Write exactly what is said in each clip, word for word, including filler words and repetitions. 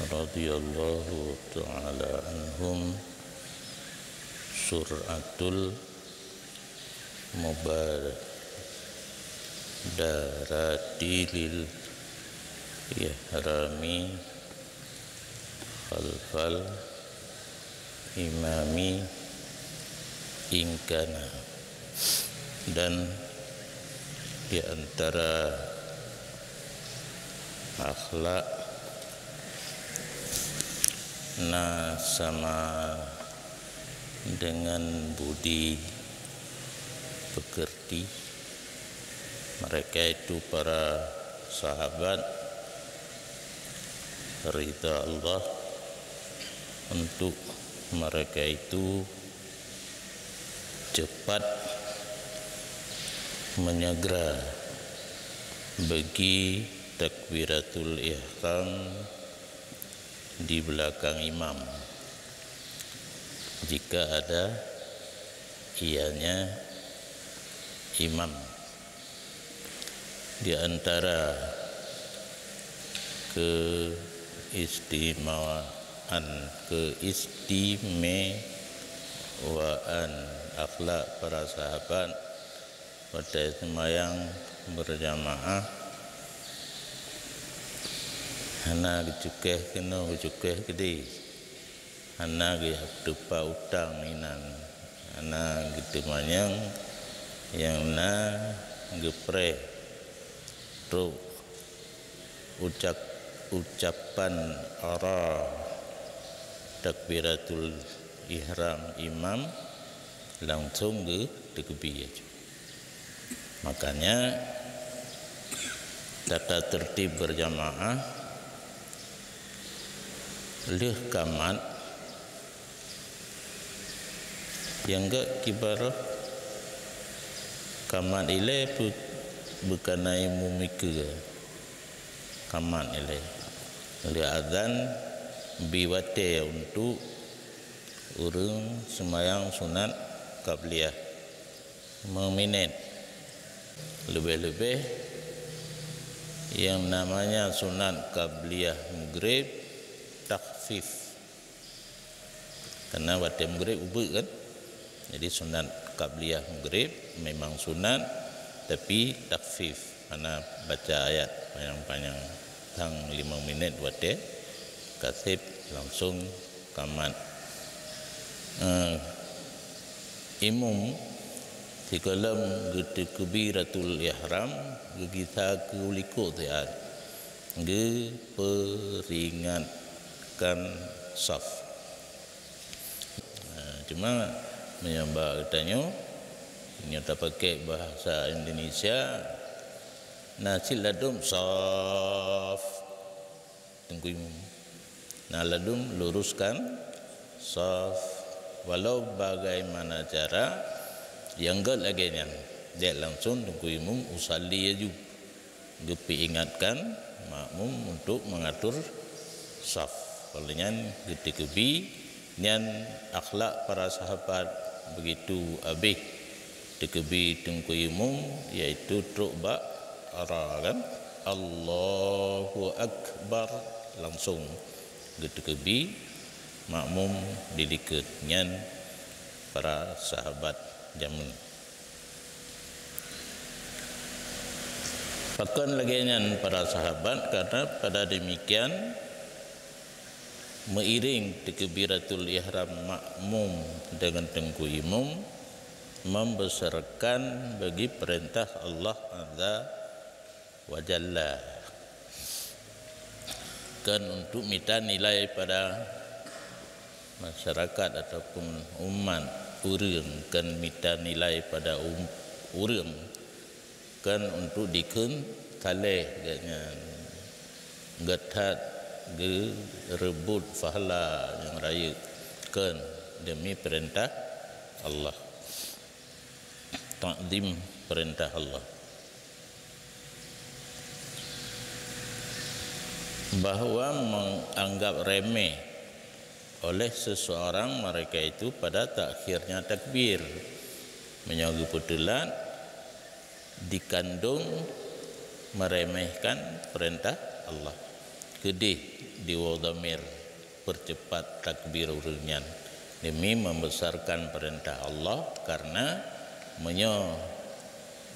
radhiyallahu ta'ala anhum, sur'atul mubadarati lil ihrami khalfal imami in kana. Dan di antara akhlak na sama dengan budi pekerti. Mereka itu para sahabat, ridha Allah untuk mereka itu cepat menyegera bagi takbiratul ihram di belakang imam, jika ada ianya imam. Di antara keistimewaan, keistimewaan akhlak para sahabat, watée seumayang berjamaah, hana geucukéh keunoe, geucukéh keudeh, hana geutupa utang inan, hana geuteumanyong, nyang na geupreh trok ucap-, ucapan ara takbiratul ihram imam, langsong geuteukeubi. Makanya, tata tertib berjamaah lheueh kamat, nyang gak kibaroh kamat ilée peu-, bukana imum ikeue kamat ilée. Lheueh azan bi watée untuk ureuëng seumayang sunat qabliyah. Meuminét. Leubeh-leubeh nyang namanya sunat qabliyah Maghrib takhfif. Karena watée Maghrib ubeut kan. Jadi sunat qabliyah Maghrib memang sunat, tapi takhfif, hana baca ayat panyang-panyang, tang limong minét watée kaseb langsong kamat. Eh, imum sigohlom geuteukeubi ratul ihram geugisa keu likot siat geupeuringatkan saf. Eh, cuma meunyoe bak geutanyoe, nyoe tapakée bahasa Indonesia, na cit ladum saf. Teungku imum. Nah, ladum luruskan saf, walau bagaimana cara, nyang gét lagée nyan, bék langsong teungku imum usalli laju geupeuingatkan makmum untuk mengatur saf. Oleh nyan geuteukeubi nyan akhlak para sahabat, begitu abéh teukeubi teungku imum, yaitu trok bak ara kan, Allahu Akbar, langsong geuteukeubi makmum di likot nyan para sahabat jameun. Pakon lagée nyan para sahabat, karena pada demikian meuiring takbiratul ihram makmum dengan teungku imum, membesarkan bagi perintah Allah Azza wa Jalla. Kon untuk mita nilai pada masyarakat ataupun umat ureuëng, kon mita nilai pada um-, ureuëng, kon untuk dikheun saleh gobnyan, gét that geureubot pahala nyang rayeuk, kon demi perintah Allah, takzim perintah Allah. Bahwa menganggap remeh oleh seseorang mereka itu pada takhirnya takbir, meunyoe geupeuteulat, dikandung meremehkan perintah Allah. Keudeh diwoe dhamir, peuceupat takbir ureuëng nyan demi membesarkan peurintah Allah, karena meunyoe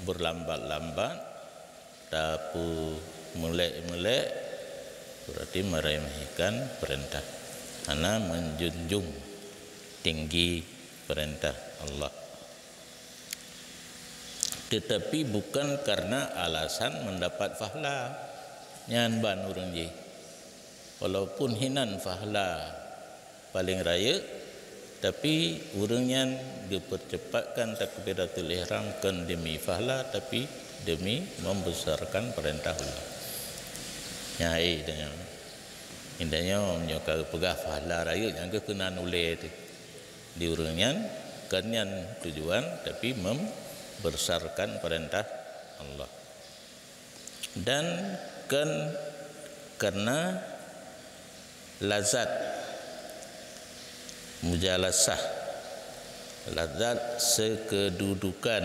beurlambat-lambat, tapeumeulek-meulek, berarti meremehkan peurintah, hana menjunjung tinggi peurintah Allah. Tetapi bukan karena alasan mendapat pahala. Nyan ban ureuëng jih. Walaupun hinan pahala paléng rayeuk, tapi ureuëng nyan geupeucepatkan takbiratul ihram kon demi pahala, tapi demi membesarkan peurintah Allah. Nyan hai tanyoe. Intanyoe nyoe ka geupeugah pahala rayeuk nyang geukeunan ulée teuh. Di ureuëng nyan, kon nyan tujuan, tapi membesarkan peurintah Allah. Dan kon karena lazat mujalasah, lazat seukedudukan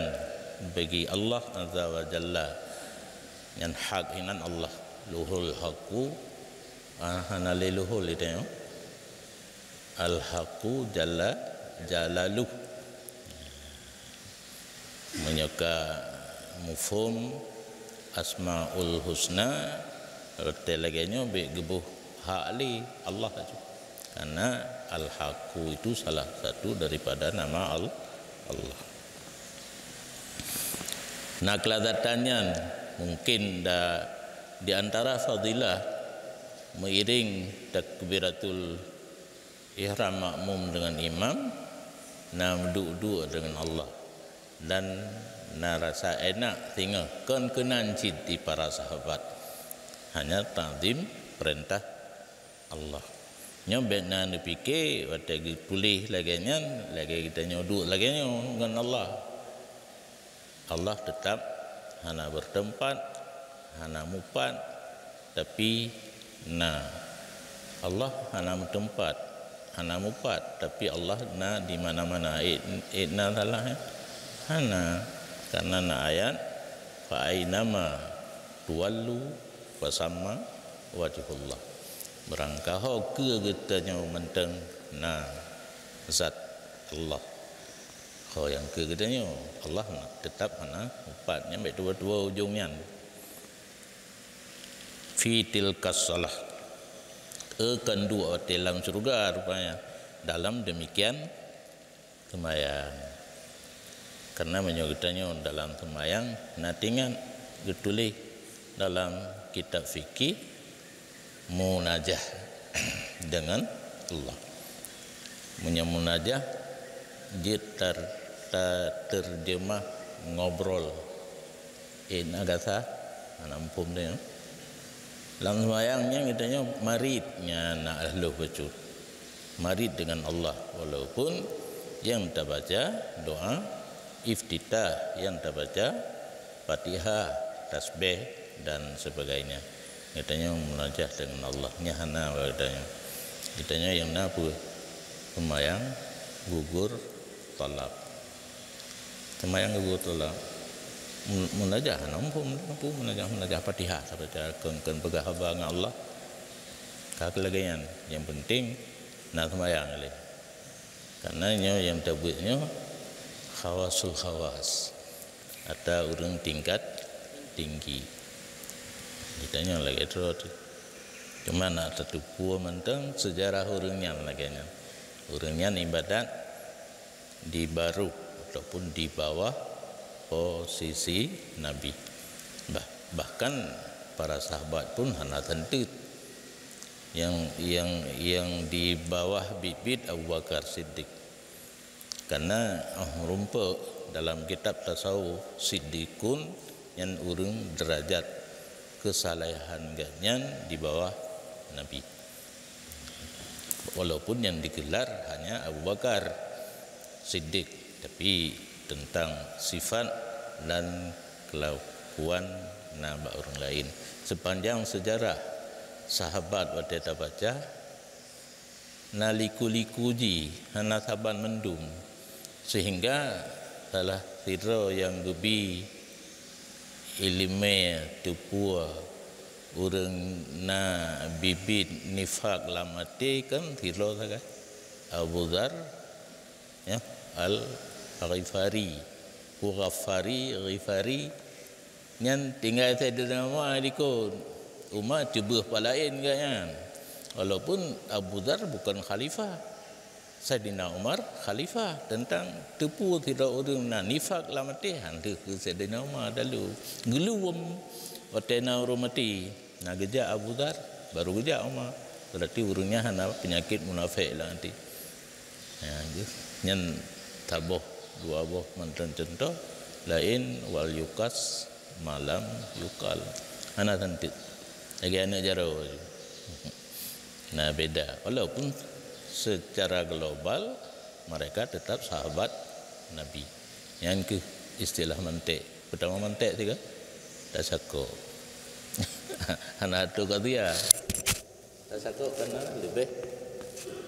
bagi Allah Azza wa Jalla. Nyan hak hinan Allah. Luhul haqqu, ah, hana lé luhul itu ya. Al-haqqu jalla jalaluh. Meunyoe ka mufhum Asmaul Husna, reuté lagée nyoe bék geuboh hak lé Allah laju. Karena Al-Haqqu itu salah satu daripada nama Al-, Allah. Nah, keulazatan nyan mungkin da-, di antara fadilah meuiring takbiratul ihram makmum dengan imam, na duek-duek dengan Allah, dan na rasa enak singoh kon keunan cit di para sahabat, hanya takzim peurintah Allah. Nyoe bék na neupike watée geutuléh lagée nyan, lagée geutanyoe duek lagée nyoe ngon Allah. Allah teutab hana beuteumpat, hana mupat, tapi na. Allah hana meuteumpat, hana mupat, tapi Allah na di mana-mana. Eh, eh, na salah, eh? Hana. Karena na ayat, "Fa ainama tuwallu fa samma wajhullah." Beurangkaho keu geutanyoe mantong na zat Allah. Ho nyang keu geutanyoe, Allah na, teutab hana mupat. Nyan bék tuwo-tuwo ujong nyan. Fi tilkas shalah. E, kon duek watée lam syeuruga rupanya. Dalam demikian seumayang. Karena meunyoe geutanyoe dalam seumayang, na tingat geutuléh dalam kitab fikih, munajah dengan Allah. Meunyoe munajah, jeuet tar-, ta-, terjemah ngobrol. Eh, na gata, hana muphom teuh, ya. Lam seumayang nyan geutanyoe marit, nyan na lheueh bacut. Marit dengan Allah, walaupun nyang tabaca doa iftitah, nyang tabaca Fatihah, tasbih, dan sebagainya. Geutanyoe munajah dengan Allah. Nyan hana bak geutanyoe. Geutanyoe nyang na peue? Seumayang gugur talab. Seumayang gugur talab. Mu-, munajah, hana muphom, muphom munajah, munajah Fatihah, sabaca kon, kon peugah haba ngon Allah. Ka lagée nyan, nyang penting na seumayang lé. Karena nyoe nyang tabeuet nyoe khawasul khawas, ata ureuëng tingkat tinggi. Geutanyoe lagée droe teuh. Cuma na tateupeue mantong seujarah ureuëng nyan lagée nyan. Ureuëng nyan ibadat di baruh ataupun di bawah posisi Nabi. Bah-, bahkan para sahabat pun hana teunteut. Nyang, nyang, nyang di bawah biet-biet Abu Bakar Siddiq. Karena, oh, rumpok dalam kitab tasawuf, siddiqun nyan ureuëng derajat keusalehan geuhnyan di bawah Nabi. Walaupun nyang digeular hanya Abu Bakar Siddiq, tapi tentang sifat dan kelakuan na bak ureuëng laén. Sepanjang sejarah sahabat watée tabaca, na liku-liku jih hana saban mandum, sehingga salah sidroe nyang geubi iéleumé teupeue Ureuëng na bibit nifak lam até kan sidroe sagai. Abu Dzar, ya, Al-Ghifari. Ghafari, Ghifari. Nyan tinggai Saidina Umar dikon. Umar cuba palaén gobnyan. Walaupun Abu Dzar bukan khalifah. Saidina Umar khalifah teuntang teupeu sidroe ureuëng na nifak lam até, han teuh keu Saidina Umar lalu geuluwem watée na ureuëng maté. Na geujak Abu Dzar, baru geujak Umar. Berarti ureuëng nyan hana peunyakét munafék lam até. Ya, nyan saboh dua boh mantong cuntoh laén wal yukas malam yukal. Hana santit. Lagi aneuk jaroe. Nah, beda. Walaupun secara global mereka tetap sahabat Nabi. Nyan keuh istilah mantek. Pertama mantek tiga. Tasakok. Hana tu kadia. Tasakok karena lebih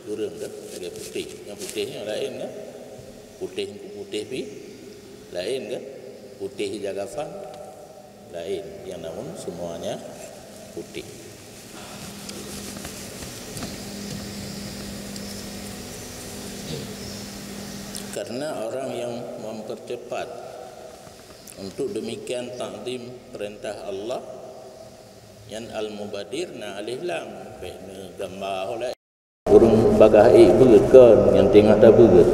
kurang kan, lebih putih. Yang putihnya lain kan? Putih putih pi lain kan? Putih jagafan lain, yang namun semuanya putih. Karena orang yang mempercepat untuk demikian takzim perintah Allah, yang al-mubadir na alif lam, bek gamba oleh ureuëng bagah ék beuet kon nyang teungoh tabeuet.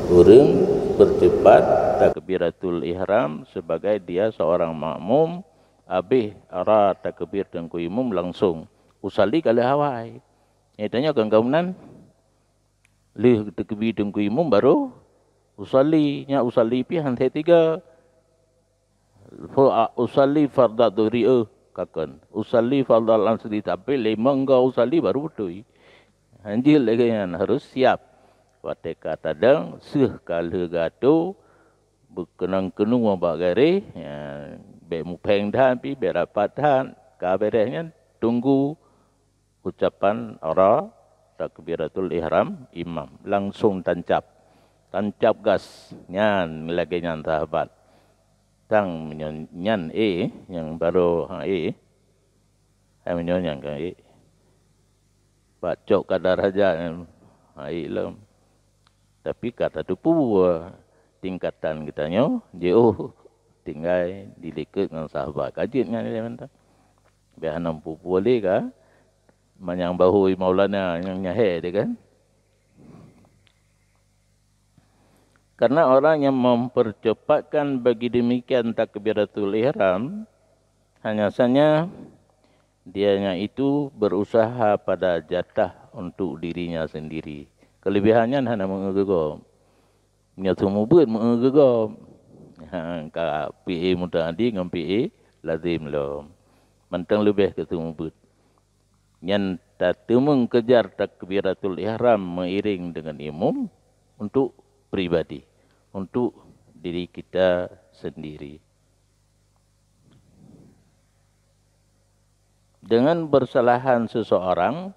Ureuëng percepat takbiratul ihram sebagai dia seorang makmum, habis ra takbir teungku imum langsung usalli ka lheueh awai. Nyan tanyoe kan kaum nan lheueh takbir teungku imum baru usalli. Nya usalli pih han tiga. Fa usalli fardhu dhuhri, eh, kakon. Usalli fardhu asri, tapi limong go usalli baru beutôi. Hanjeuet lagée nyan harus siap. Watée ka tadong, seuh ka lheueh gato, beukeunong keunoe bak garéh, ya, bék mupéng that pi, bék rapat that, ka béréh nyan tunggu ucapan ra takbiratul ihram imam, langsung tancab. Tancab gas, nyan lagée nyan sahabat. Tang meunyoe nyan, eh, nyang baru, ha, eh. Hai meunyoe nyang ka, eh. Bak cok kadar haja nyan, ha, eh, lom. Tapi ka tateupeue tingkatan geutanyoe, jiôh tinggai dilikot ngon sahabat. Ka jeuet nyan ilée mantong. Biasa nam pue-pue lé ka, manyang bahôi Maulana nyang nyahé teuh kan. Karena orang yang mempercepatkan bagi demikian takbiratul ihram, hanya saja dianya itu berusaha pada jatah untuk dirinya sendiri. Kelebihan nyan hana meu-eu geugob. Meunyoe seumeubeuet meu-eu geugob, ha, ka fi'il muta'addi ngon fi'il lazim lom. Mantong leubeh keu seumeubeuet. Nyan tateumeung keujar takbiratul ihram meuiréng deungon imum untuk pribadi, untuk diri kita sendiri. Dengan bersalahan seseorang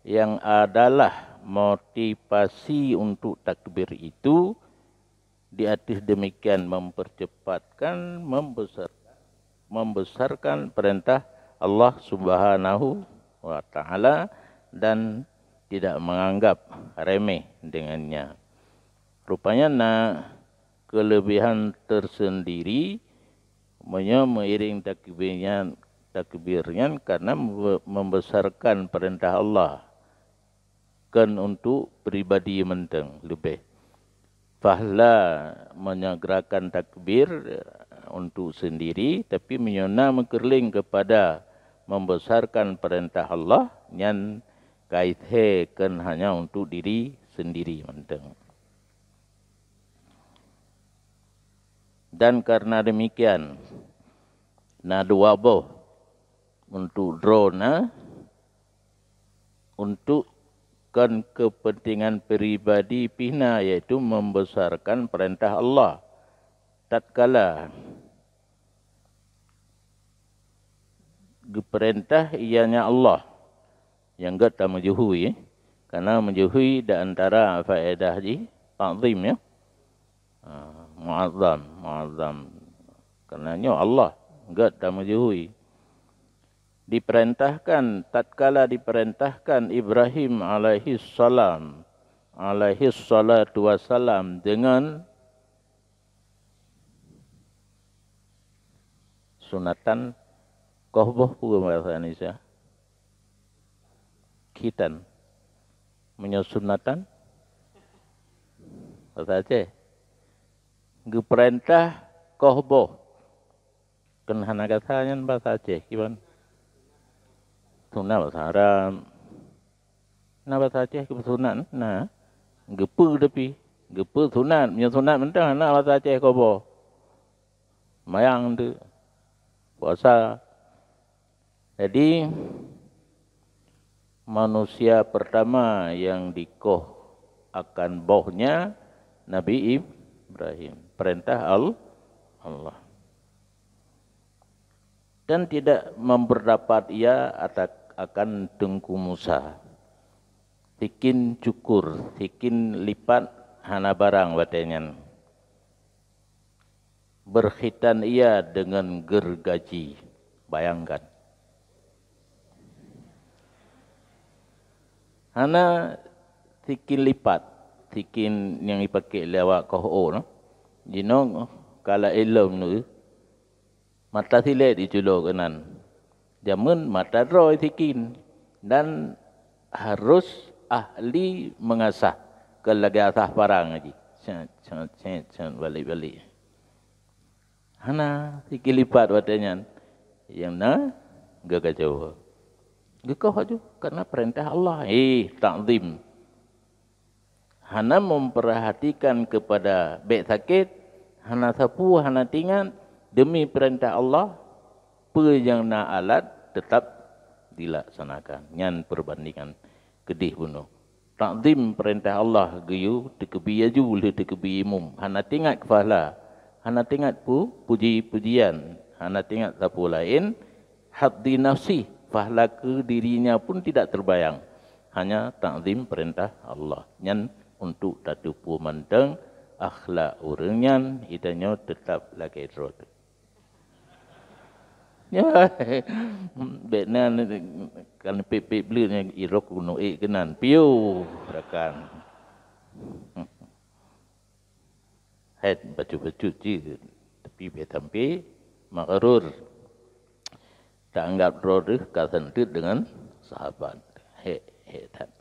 yang adalah motivasi untuk takbir itu, di ateueh demikian mempercepatkan, membesar, membesarkan perintah Allah Subhanahu wa Ta'ala dan tidak menganggap remeh dengannya. Rupanya na kelebihan tersendiri meunyoe meuiring takbir nyan, takbir nyan karena membe-, membesarkan perintah Allah, kon untuk pribadi mantong leubeh. Fahla meunyoe geurakan takbir untuk sendiri, tapi meunyoe na meukeureuléng kepada membesarkan perintah Allah, nyan kait he kon hanya untuk diri sendiri mantong. Dan karena demikian, na dua boh untuk droe na, untuk kon kepentingan pribadi pih na, yaitu membesarkan perintah Allah. Tatkala geupeurintah ianya Allah nyang gét tameujuhui, karena meujuhui di antara faedah jih takzim, ya. Ha, muazzam, muazzam. Karena nyoe Allah gét tameujuhui. Diperintahkan, tatkala diperintahkan Ibrahim alaihissalam, alaihissalatu wassalam, dengan sunatan, koh boh peue bahasa Indonesia? Khitan. Meunyoe sunatan, bahasa Aceh. Geupeurintah koh boh. Kan hana gata nyan bahasa Aceh, kiban? Sunat bahasa Arab. Na bahasa Aceh keu sunat, na. Geupeu tapi. Geupeu sunat. Meunyoe sunat mantong hana bahasa Aceh koh boh. Mayang tu. Puasa. Jadi, manusia pertama yang dikoh akan bohnya Nabi Ibrahim. Perintah Al-, Allah. Dan tidak memberdapat ia ata-, akan Teungku Musa. Sikin cukur, sikin lipat hana barang watée nyan. Berkhitan ia dengan gergaji. Bayangkan. Hana sikin lipat, sikin nyang jipaké lé awak koh o nyoe. Jinoe kala ilom nyoe, mata silée jiculo keunan. Jameun mata droe sikin dan harus ahli mengasah, kon lagée asah parang jih. Set, set, set, set, balik-balik. Hana sikin lipat watée nyan. Nyang na geugajoe. Geukoh aju karena perintah Allah. Eh, takzim. Hana memperhatikan kepada bék sakét, hana sapeue, hana tingat, demi perintah Allah, peue nyang na alat tetap dilaksanakan. Nyan perbandingan keudeh bunoe. Takzim perintah Allah geuyue teukeubi aju lheueh teukeubi imum, hana tingat keu pahala, hana tingat pu-, puji-pujian, hana tingat sapeue laén, haddi nafsi, pahala keu dirinya pun tidak terbayang. Hanya takzim perintah Allah. Nyan untuk tateupeue mantong akhlak ureuëng nyan, geutanyoe teutap lagée droe teuh. Ya, bék nan kan pép-pép bleuen nyang irok gunong ék keunan. Piu rakan. Hai bacut-bacut cit, tapi bék sampai maghrur. Taanggap droe teuh ka seunteuet deungon sahabat. Hék, hék that.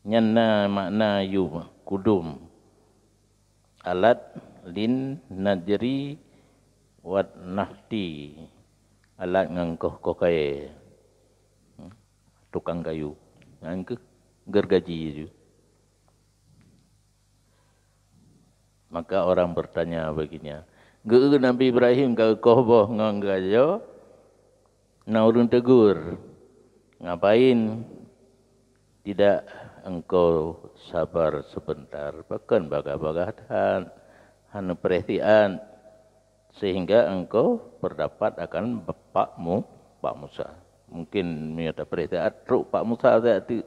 Nyan na makna yum, kudum. Alat lin najri wat nahti. Alat ngon koh-koh kayée. Tukang kayu. Nyan keuh gergaji tu. Maka orang bertanya baginya, "Geu Nabi Ibrahim ka geukoh boh ngon gajoe?" Na ureuëng tegur, "Ngapain tidak engkau sabar sebentar? Pakon bagah-bagah that, hana preh siat, sehingga engkau berdapat akan Pak Mu-, Pak Musa." Mungkin meunyoe tapreh siat trok Pak Musa siat teuk,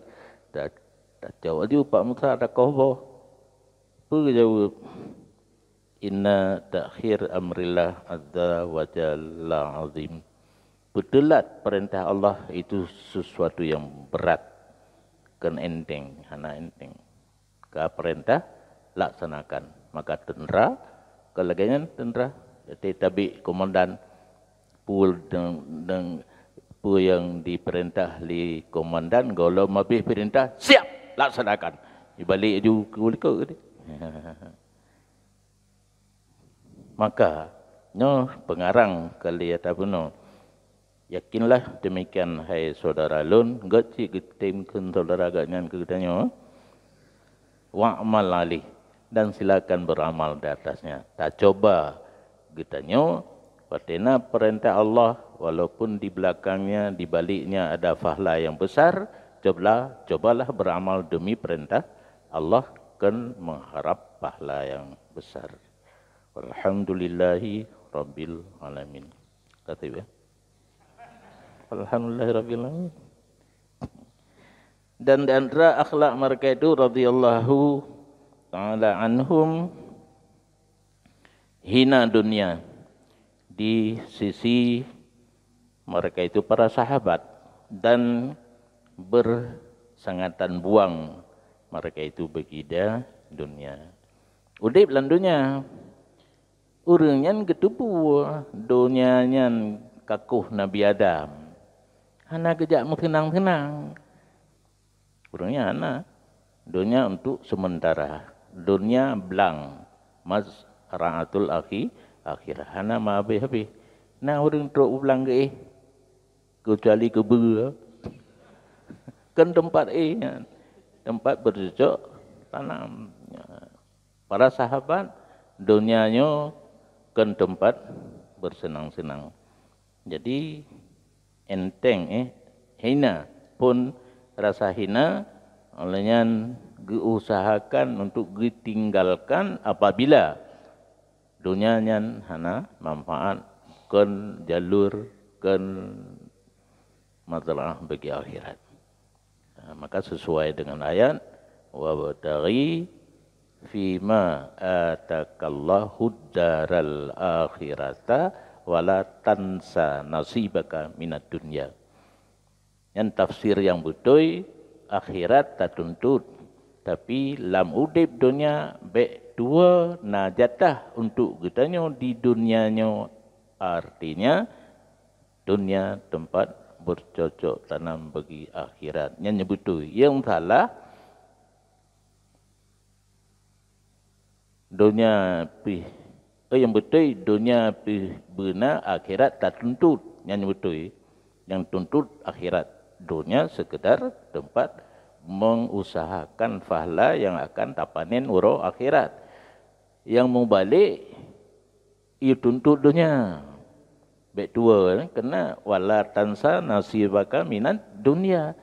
ta-, tacok aju Pak Musa takoh boh. Peue geujaweueb? Inna ta'khir amrillah azza wa jalla azim. Peuteulat peurintah Allah itu sesuatu yang berat, kon enteng, hana enteng. Ka peurintah, laksanakan. Maka teuntara, kon lagée nyan teuntara, jadi tabik komandan, peue deung, deung, peue nyang dipeurintah lé komandan, gohlom habéh peurintah, siap, laksanakan. Jibalik aju keu likot. Maka, nyoe peungarang keu lheueh tabunoe. Yakinlah demikian, hai syedara lôn, gét cit geutem kheun syedara geuh nyan keu geutanyoe, "Wa'mal alaih," dan silakan beramal di atasnya. Tacoba geutanyoe, watée na peurintah Allah, walaupun di belakangnya, di baliknya ada pahala yang besar, cobalah, cobalah beramal demi peurintah Allah, kon mengharap pahala yang besar. Walhamdulillahi rabbil alamin. Kata ibu, ya? Alhamdulillahi rabbil alamin. Dan di antara akhlak mereka itu radhiyallahu ta'ala anhum, hina dunia. di sisi mereka itu para sahabat dan bersangatan buang mereka itu bagi dunia. Udeb lam dunia, ureuëng nyan geuteupeue donya nyan kakoh Nabi Adam. Hana geujak meuseunang-seunang. Ureuëng nyan hana. Donya untuk sementara. Donya blang. Mazra'atul akhi-, akhirah. Hana meuhabéh-habéh. Na ureuëng trok u blang geuéh. Keucuali keubeue. Kan teumpat éh nyan. Teumpat bercocok tanam. Para sahabat, donya nyoe kon teumpat bersenang-senang. Jadi, enteng, eh, hina pun rasa hina, oleh nyan geuusahakan untuk geutinggalkan apabila donya nyan hana manfaat, kon jalur, kon mazra'ah bagi akhirat. Ha, maka sesuai dengan ayat, "Wabtaghi fima atakallahu daral akhirata wala tansa nasibaka minad dunya." Nyan tafsir nyang beutôi, akhirat tatuntut. Tapi lam udeb donya bék tuwoe na jatah untuk geutanyoe di donya nyoe. Artinya, donya teumpat bercocok tanam bagi akhirat. Nyan nyang beutôi. Nyang salah, donya pih, eh, nyang beutôi, donya pih beuna, akhirat tatuntut. Nyan nyang beutôi. Nyang tuntut akhirat. Donya sekedar tempat mengusahakan pahala yang akan tapanen uroe akhirat. Nyang mubalek, ituntut donya. Bék tuwoe, keureuna, "Wala tansa nasibaka minad dunya."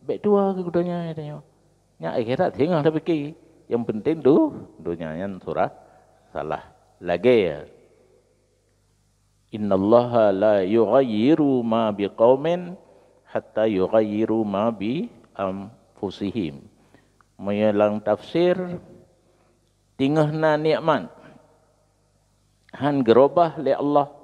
Bék tuwoe keu donya, tanyoe. Nyan akhirat singoh tapike. Nyang penting do-, donya nyan surah salah. Lagée, "Innallaha la yughayyiru ma biqaumin hatta yughayyiru ma bi anfusihim." Meunyoe lam tafsir, teungoh na nikmat, han geurubah lé Allah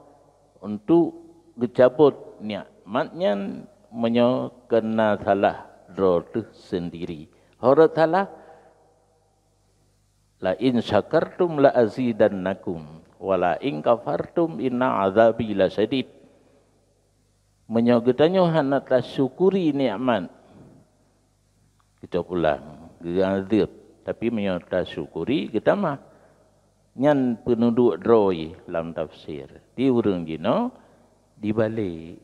untuk geucabot nikmat nyan meunyoe kon na salah droe teuh sendiri. Horot salah, "La in syakartum la azidannakum, wa la in kafartum inna azabi lasyadid." Meunyoe geutanyoe hana tasyukuri nikmat, geucok pulang, geuazeueb. Tapi meunyoe tasyukuri, geutamah. Nyan peuneuduek droe lam tafsir. Di ureuëng jinoe, dibalek.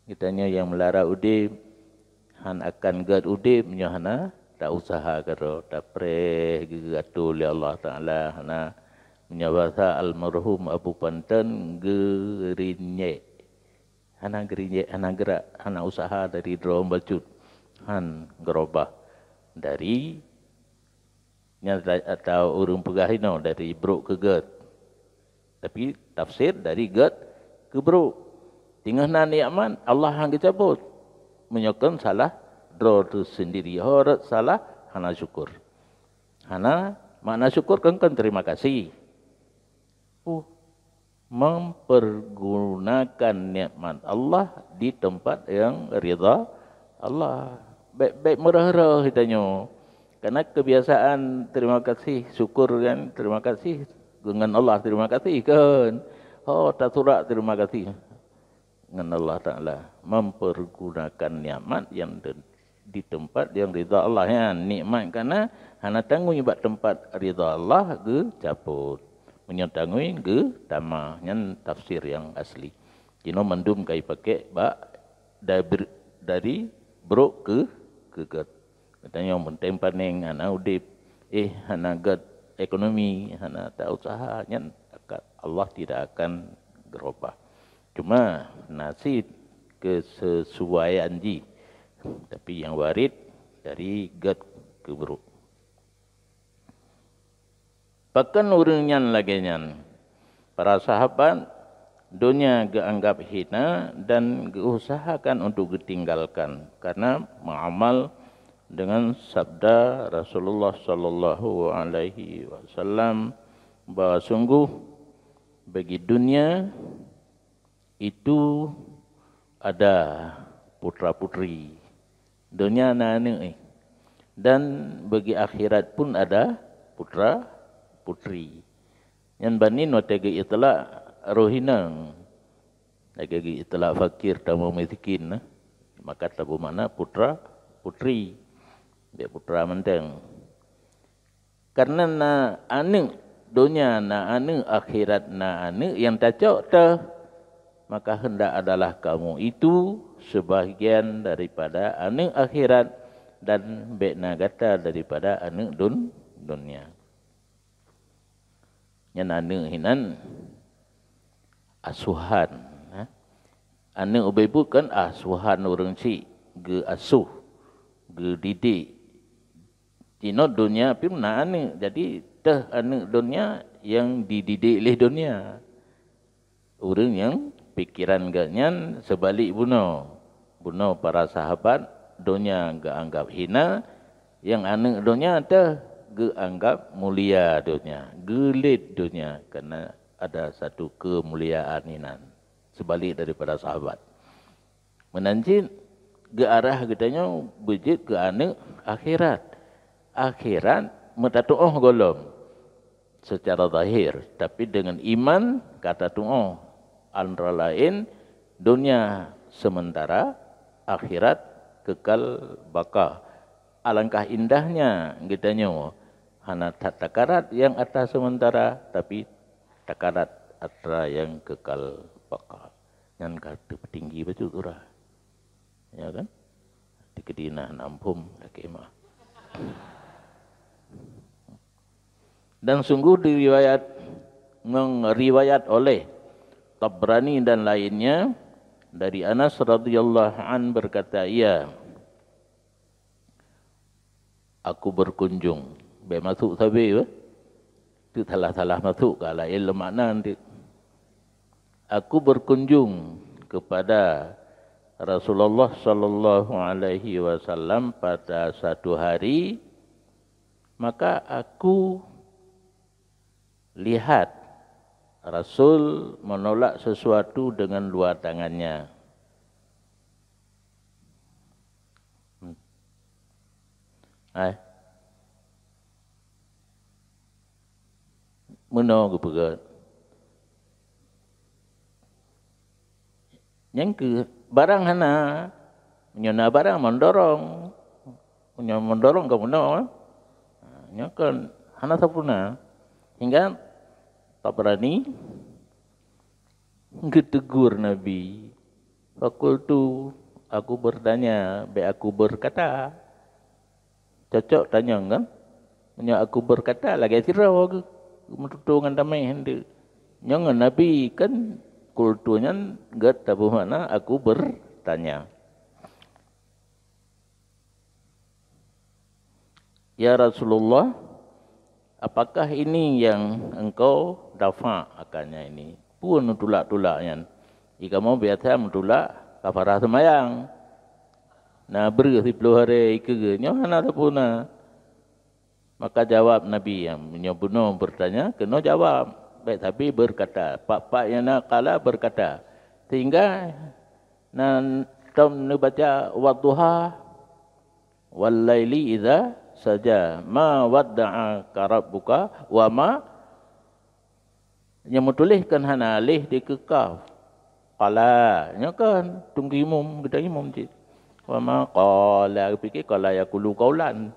Geutanyoe nyang meulara udeb, han akan gét udeb meunyoe hana ta-useuha keudroe, tapreh geuatô lé Allah Taala, hana. Meunyoe basa almarhum Abu Panton, geurinyek. Hana geurinyek, hana geurak, hana useuha dari droe bacut. Han geurubah dari, nyan ta-, atau ureuëng peugah inoe dari brok keu gét. Tapi tafsir dari gét keu brok. Teungoh na nikmat, Allah han geucabot. Meunyoe kon salah droe teuh sendiri, horot salah, hana syukur. Hana, makna syukur kan, kan terima kasih. Uh, mempergunakan nikmat Allah di tempat yang ridha Allah. Bék, bék meureuh-reuh geutanyoe. Karena kebiasaan terima kasih, syukur kan, terima kasih ngon Allah, terima kasih kan. Oh, tasurak terima kasih ngon Allah Taala. Mempergunakan nikmat yang di, di tempat yang ridha Allah nyan. Nikmat kana hana tangui bak tempat ridha Allah geucabot. Meunyoe tangui geutamah, nyan tafsir nyang asli. Jinoe mandum ka jipakék bak dabr-, dari brok keu, keu gét. Geutanyoe meunteng panéng, hana udeb, eh, hana gét ekonomi, hana ta-useuha, nyan akan, Allah tidak akan geurubah. Cuma na cit keusesuaian jih, tapi nyang waréh dari gét keu brok. Pakon ureuëng nyan lagée nyan? Para sahabat, donya geuanggap hina dan geuusahakan untuk geutinggalkan karena meuamal dengan sabda Rasulullah sallallahu alaihi wasallam bahwa sungguh Bagi dunia itu ada putra-putri. Donya na aneuëk, eh. Dan bagi akhirat pun ada putra-putri. Nyan banin watée geuitlak roh inong. Lagée geuitlak fakir tamong miskin, nah. Maka tabeumakna putra-putri. Bék putra mantong. Karena na aneuëk donya, na aneuëk akhirat, na aneuëk nyang tacok teuh, maka hendak adalah kamu itu sebahagian daripada aneuëk akhirat dan bék na gata daripada aneuëk dun-, donya. Nyan aneuëk hinan asuhan, eh. Aneuëk ubé buet kan asuhan ureuëng syiek, geuasuh, geudidik. Jinoe donya pih na aneuëk. Jadi teuh aneuëk donya nyang dididik lé donya. Ureuëng nyang pikeran geuh nyan seubalik bunoe. Bunoe para sahabat, donya geuanggab hina, nyang aneuëk donya teuh geuanggab mulia donya, geulet donya, karena ada satu keumuliaan inan. Seubalik daripada sahabat. Meunan cit geuarah geutanyoe beujeuet keu aneuëk akhirat. Akhirat meutatuoh gohlom seucara zahir, tapi deungon iman ka tatuoh, antara laén donya seumeuntara, akhirat keukal baka. Alangkah indahnya geutanyoe hana that takarat nyang atra seumeuntara, tapi takarat atra nyang keukal baka. Nyan ka teupeutinggi bacut uroe. Ya kan? Di Kedinah, Nampum, Dakemah. Dan sungguh diriwayat, mengriwayat oleh Tabrani dan lainnya dari Anas radhiyallahu an berkata, ia, aku berkunjung. Bék masuk sabe, bah. Tu salah-salah masuk, ka laén lom makna nanti. Aku berkunjung kepada Rasulullah sallallahu alaihi wasallam pada satu hari, maka aku lihat Rasul menolak sesuatu dengan dua tangannya. Hmm. Hai. Meunoe geupeugah. Nyang keu barang hana, meunyoe na barang meudorong. Meunyoe meudorong ka meunoe, ha, nyoe kan hana sapeue na. Hingga Tabrani geuteugur Nabi. Fakultu, aku bertanya, bék aku berkata. Cocok tanyong kan? Meunyoe aku berkata, lagée sidroe geuh, meututoe ngon tameh hindeuh. Nyoe ngon Nabi kan kultu nyan gét tapeue makna aku bertanya. Ya Rasulullah, apakah ini yang engkau dafa akannya ini? Peue neutulak-tulak nyan? Di kamoe biasa meutulak kafarah seumayang. Na breueh siploh hari ikeue, nyoe hana sapeue na. Maka jawab Nabi, meunyoe bunoe bertanya, keunoe jawab. Bék sabe berkata, pak-pak nyang na kala berkata. Sehingga na tom neubaca wadduha, wal laili idza saja, ma wadda'aka rabbuka wa ma. Nyang meutuléh kan hana aléh dikeue kaf. Qala, nyoe kan tunggu imum, geutanyoe imum cit. Wa ma qala, geupike qala yaqulu qaulan.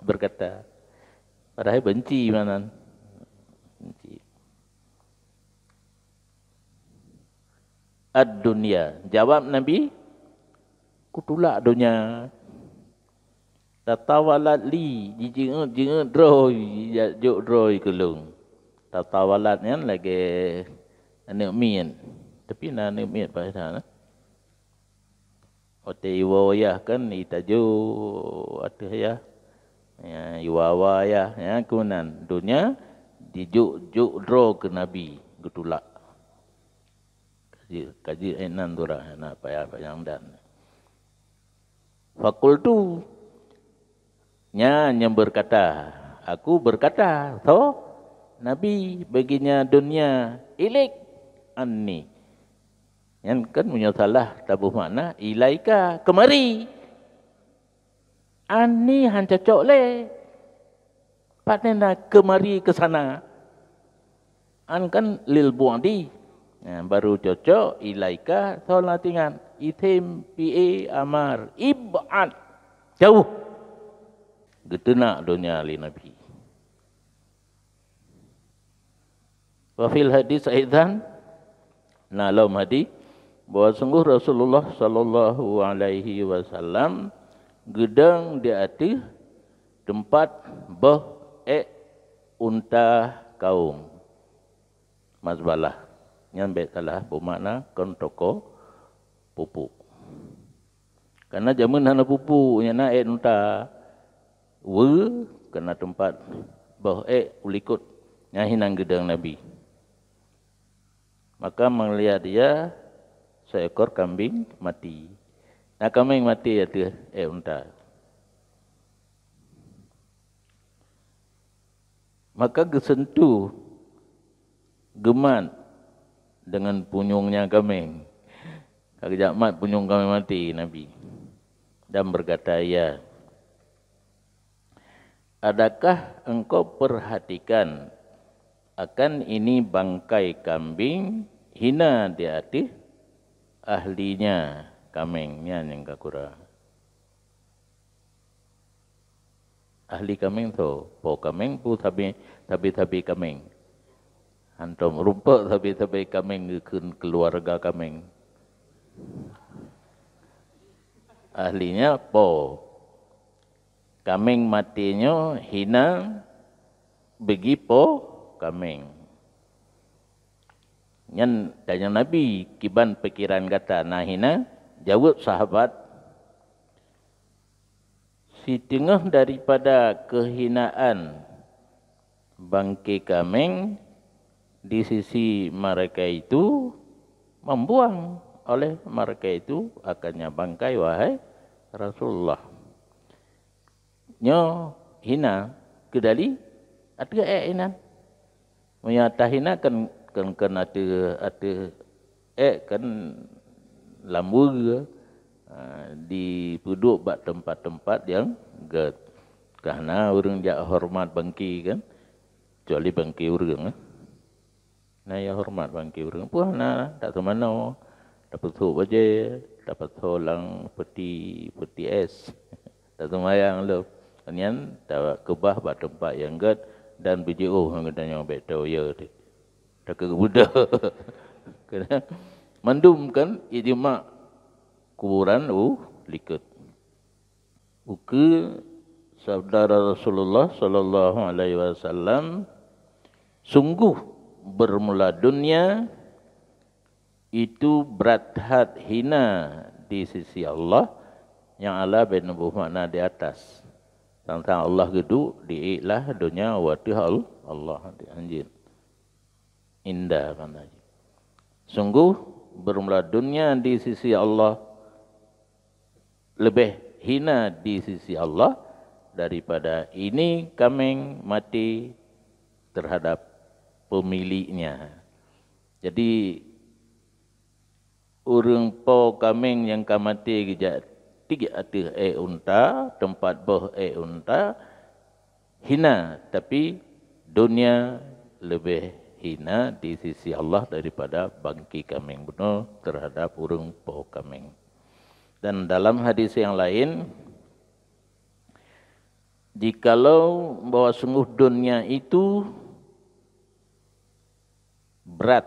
Berkata. Padahai benci meunan. Benci. Ad-dunya. Jawab Nabi, kutulak donya. Tatawalat li, jijeuet-jeuet droe, jijak jok droe keu lôn. Tatawalat nyan lagée aneuëk miet. Tapi na aneuëk miet paih that, nah. Watée iwoe yah kan, itajok ateueh yah. Ya, iwawa yah, ya, keunan. Donya jijok-jok droe keu Nabi, geutulak. Kaji, kaji inan surah, na payah panyang dan. Fakultu, nyan nyang berkata, aku berkata, so, Nabi, bagi nyan donya, ilik, anni. Nyan kan meunyoe salah taboh makna, ilaika, keumari. Anni han cocok lé. Pat na keumari, ke sana. An kan lil bu'di. Nah, baru cocok ilaika, soe lam ingat. Isim fi'il amar. Ib'ad. Jauh. Geuteunak donya lé Nabi. Wa fil hadis aidan, na lom hadis, bahwa sungguh Rasulullah sallallahu alaihi wasallam geudong di ateueh teumpat boh ék unta kaum mazbalah. Nyan bék salah beumakna kon toko pupuk. Karena jameun hana pupuk, nyang na ék unta. Weu keunan teumpat boh ék u likot, nyan hinan geudong Nabi. Maka meulihat dia seekor kambing mati. Na kaméng mati ateueh ék unta. Maka geuseuntuh, geumat deungon punyueng nyan kaméng. Ka geujak mat punyueng kaméng mati Nabi. Dan berkata ia, "Adakah engkau perhatikan akan ini bangkai kambing hina di ateueh ahlinya kaméng nyan nyang ka kura?" Ahli kaméng soe? Po kaméng peue sabe, sabe-sabe kaméng? Hantom rumpok sabe-sabe kaméng geukheun keuluwarga kaméng. Ahlinya po. Kaméng maté nyoe hina bagi po kaméng. Nyan tanyong Nabi, "Kiban pikiran gata na hina?" Jaweueb sahabat, "Siteungoh daripada keuhinaan bangke kaméng di sisi mereka itu membuang oleh mereka itu akannya bangkai, wahai Rasulullah." Nyoe hina keudali ateueh ék inan. Meunyoe tahina kan, kan, kan ateueh, ateueh ék kan lam weue, ha, dipeuduek bak teumpat-teumpat nyang gét. Ka hana ureuëng jak horeumat bangke kan, kecuali bangke ureuëng, eh. Na nyang horeumat bangke ureuëng. Peue hana, taseumanoe, tapeusok bajée, tapasoe lam peuti, peuti és. Taseumayang lom. Nyan takeubah bak teumpat nyang gét dan beujiôh ngon geutanyoe bék teuh, ya teuh. Takeuh buda. Keunan mandum kan ijma kuburan u likot. Ukeue sabda Rasulullah sallallahu alaihi wasallam, "Sungguh bermula dunia itu berat that hina di sisi Allah," nyang ala bék neuboh makna di atas. Tang-tang Allah geuduek, diiklah donya u ateueh Al-, Allah di anjeuen. Indah makna jih. Sungguh bermula dunia di sisi Allah lebih hina di sisi Allah daripada ini kaméng mati terhadap pemiliknya. Jadi, ureuëng po kaméng nyang ka maté geujak tiek ateueh ék unta, teumpat boh ék unta, hina, tapi dunia lebih hina di sisi Allah daripada bangke kaméng bunoe terhadap ureuëng po kaméng. Dan dalam hadis yang lain, jikalau bahwa sungguh dunia itu berat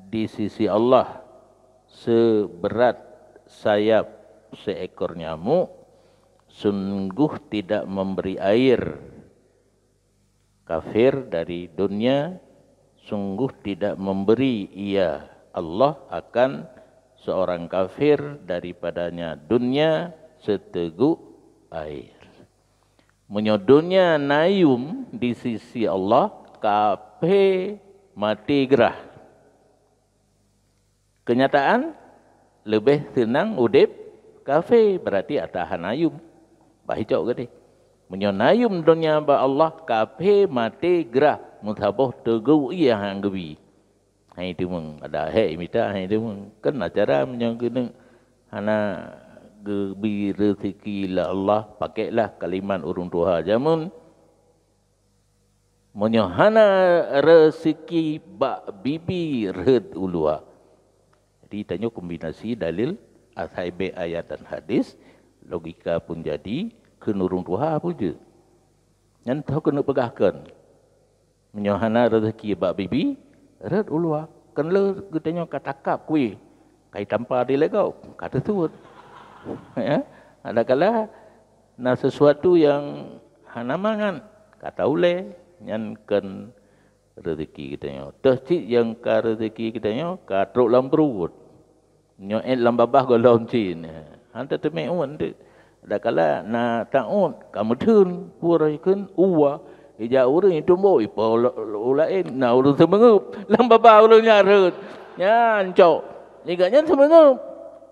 di sisi Allah seberat sayap seekor nyamuk, sungguh tidak memberi air kafir dari dunia, sungguh tidak memberi ia, Allah, akan seorang kafir daripadanya dunia seteguk air. Meunyoe donya na yum di sisi Allah, kafé maté grah. Keunyataan, leubeh seunang udeb kafé, beurati ata hana yum. Bah icok geude. Meunyoe na yum donya bak Allah, kafé maté grah. Meusaboh teugok ie han geubi. Hai teumeung, ada hai mita hai teumeung. Kan acara meunyoe keuneuk hana geubi rezeki lé Allah, pakailah kalimat ureuëng tuha jameun, "Meunyoe hana rezeki bak bibi rhët u luwa." Jadi tanyoe kombinasi dalil asai bek ayat dan hadis, logika pun jadi, kheun ureuëng tuha pun jeuet. Nyan tho keuneuk peugahkeun. Meunyoe hana rezeki bak bibi, rhët u luwa. Kan le geutanyoe ka takab kueh, ka itampa di legok, ka teusuet. Ya, adakala na sesuatu nyang hana mangat, ka taulée, nyan kon rezeki geutanyoe. Teuh cit nyang ka rezeki geutanyoe ka trok lam pruet. Nyoe ék lam babah gohlom cin. Han teumé uet teuk. Adakala na taôt ka meutheun pura ikheun uwa, ijak ureuëng itumbok ipo u laén, na ureuëng seumeungeup lam babah ureuëng nyan rhët. Nyan cok. Nigak nyan seumeungeup.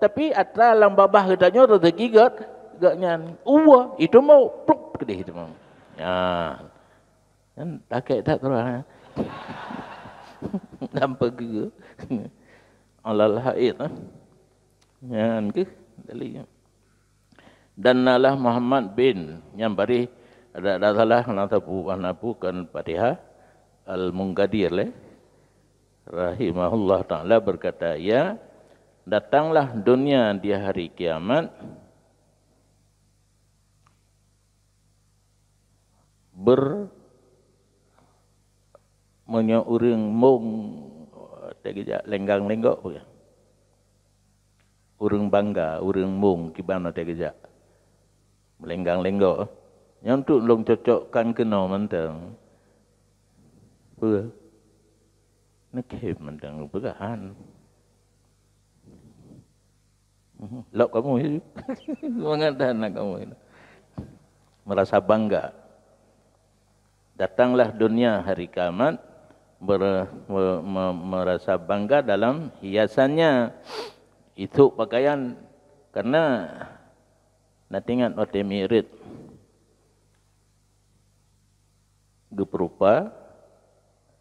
Tapi atra lam babah geutanyoe rezeki gét, gét nyan uwa itumbok pluk keudeh teuma. Nyan. Kan takek that tu lah. Dan peugeu. Alal haid, eh. Nyan keuh dalil. Dan nalah Muhammad bin, nyang barih, ada, ada salah, na sabu, na bukan Fatihah, Al-Munkadir leh. Rahimahullah Ta'ala berkata, ia, datanglah dunia di hari kiamat, ber-, meunyoe ureuëng mong, teugeujak lenggang lenggok, ureuëng bangga, ureuëng mong kiban teugeujak lenggang lenggok. Nyan tu lôn cocokkan keunoe mantong. Peue? Neukhém mantong peugah han. Lok kamoe. Mangat that na kamoe. Merasa bangga. Datanglah dunia hari kiamat ber-, me-, me-, merasa bangga dalam hiasannya. Itu pakaian karena na teuingat watée Mi'raj. Geupeurupa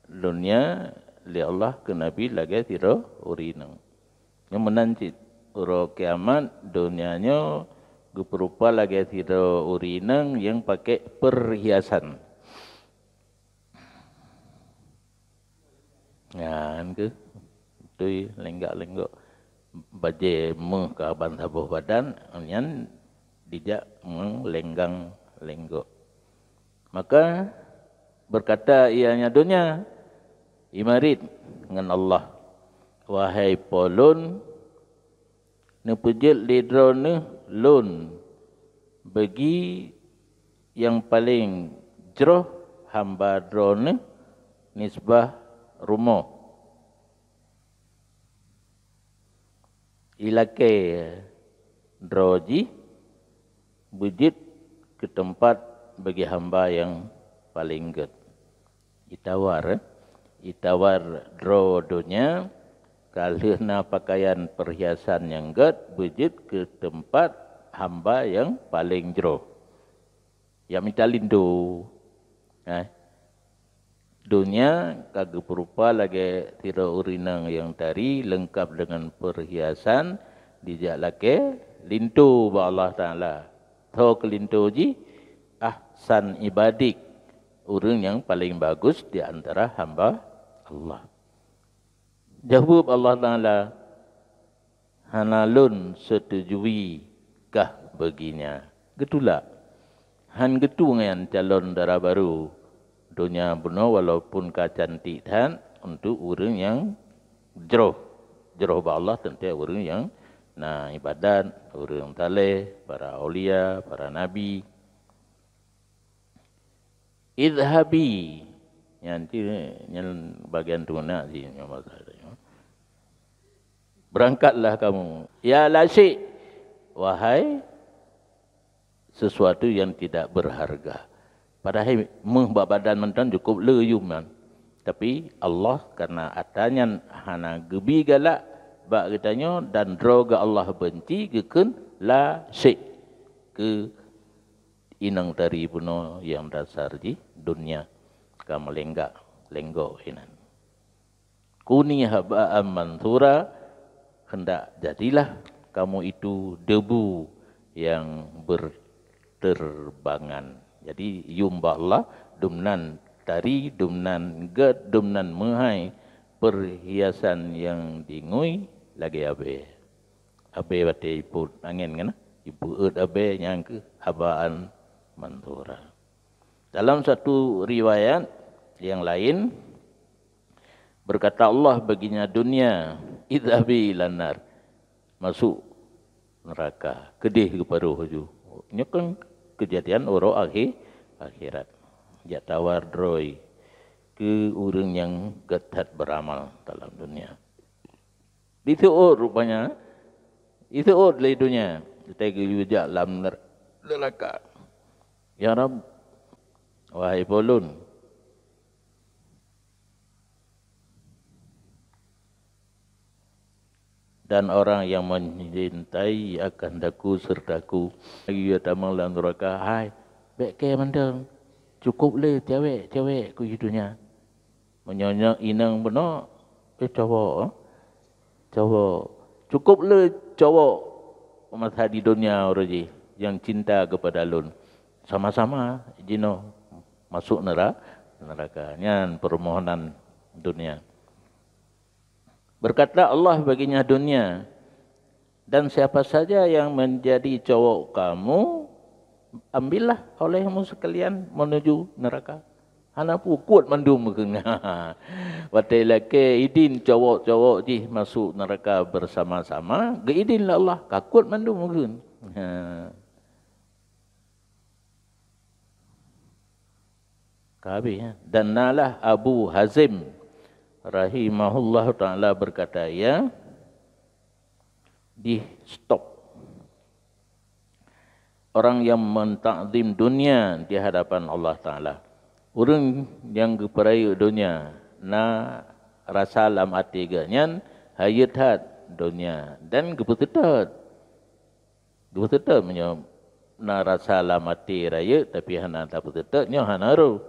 donya lé Allah keu Nabi lagée sidroe ureuëng inong. Nyoe meunan cit, uroe kiamat donya nyoe geupeurupa lagée sidroe ureuëng inong nyang pakai perhiasan. Nyan keuh tui lenggak-lenggok bajée méuh ka ban saboh badan, nyan dijak meulenggang lenggok. Maka berkata ia nyan donya, imarit ngon Allah, "Wahai Po lôn, neupeujeuet lé Droeneueh lôn beugi nyang paleng jroh hamba Droeneueh nisbah rumoh." Ilakée droe jih beujeuet keu teumpat bagi hamba nyang paleng gét. Itawar, eh? Itawar droe donya ka lheueh na peukayan peurhiasan nyang gét beujeuet keu teumpat hamba nyang paleng jroh. Nyang mita linto. Eh? Donya ka geupeurupa lagée sidroe ureuëng inong nyang tari leungkab deungon peurhiasan dijak lakée linto bak Allah Taala. Tho keu linto jih, ahsan ibadik, ureuëng nyang paleng bagus di antara hamba Allah. Jaweueb Allah Taala, "Hana lôn seutujui kah beuginya." Geutulak. Han geutueng nyan calon dara barô. Donya bunoe walaupun ka cantik that untuk ureuëng nyang jroh. Jroh bak Allah teuntée ureuëng nyang na ibadat, ureuëng saleh, para aulia, para nabi. Idhabi. Nyan ti, nyan bagian teunak si nyoe masa nyoe. Berangkatlah kamu. Ya lasyik, wahai sesuatu yang tidak berharga. Padahai méuh bak badan mantong cukup le yum nyan. Tapi Allah karena atra nyan hana geubi galak bak geutanyoe dan droe geuh Allah beunci geukheun lasyik keu inong tari bunoe nyang dasar jih donya ka meulenggak. Lenggok inan. "Kuni haba'an mantsura," hendak jadilah kamu itu debu yang berterbangan. Jadi, yum bak Allah, dumnan tari, dumnan gét, dumnan meuhai, perhiasan nyang dingui lagée abée. Abée watée jipôt angén kan, jipeuet abée nyang keuh haba'an mantsura. Dalam satu riwayat yang lain, berkata Allah baginya dunia, "Idhabi ilan nar." Masuk neraka. Keudeh geuparoh laju. Nyoe kan keujadian uroe akhé-, akhirat. Jak tawar droe keu ureuëng nyang gét that beuramal dalam dunia. Diseuôt rupanya, diseuôt lé dunia, teutai geuyue jak lam ner-, neuraka. "Ya Rabb, wahai Po lôn, dan orang yang mencintai akan daku sertaku, lagée tamong lam neuraka, hai, bék kée mantong, cukôp lé cewek-cewek keu dunia." Meunyoe nyoe inong bunoe, eh, cowok, eh. Cowok. Cukôp lé cowok masa di dunia uroe jih nyang cinta keupada lôn. Sama-sama jinoe masôk neura-, neuraka. Nyan peumohonan dunia. Berkata Allah baginya dunia, "Dan siapa saja yang menjadi cowok kamu, ambillah olehmu sekalian menuju neraka." Hana peue, kuat mandum kheun. Watée lakée idin cowok-cowok jih masôk neuraka bersama-sama, geuidin lé Allah, ka kuat mandum kheun. Ha. Ka habéh, ya. Dan nalah Abu Hazim rahimahullahu taala berkata, ya, di stop. Orang yang mentakzim dunia di hadapan Allah Taala. Ureuëng nyang geupeurayeuk dunia, na rasa lam até geuh nyan hayeu that dunia dan geupeuseutôt. Geupeuseutôt meunyoe na rasa lam até rayeuk, tapi hana tapeuseutot, nyoe hana rôh.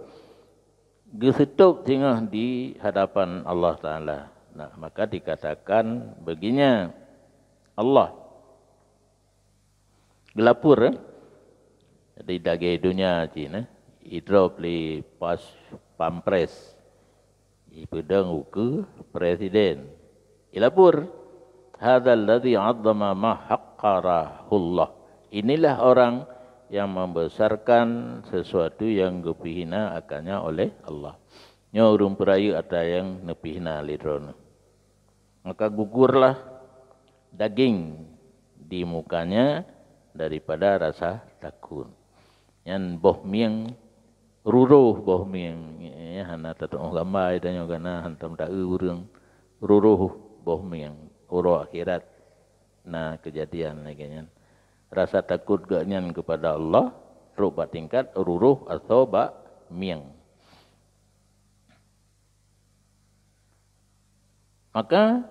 Geuseutôt singoh di hadapan Allah Taala. Nah, maka dikatakan begini, Allah geulapor, eh? Jadi dagée donya cit, eh? Idrop lé pas pampres. Ipeudong ukeue presiden. Ilapor, "Hadzal ladzi 'azzama ma haqqarahullah." Inilah orang yang membesarkan sesuatu yang geupeuhina akannya oleh Allah. Nyoe ureuëng peurayeuk ata nyang neupeuhina lé droeneuh. Maka gugurlah daging di mukanya daripada rasa takut. Nyan boh mieng, ruroh boh mieng. Ya, hana tatuoh gamba tanyoe kana hantom ta-eu ureuëng. Ruroh boh mieng, uroe akhirat na keujadian lagée nyan. Rasa takot geuh nyan keupada Allah, trok bak tingkat ruroh asoe bak mieng. Maka,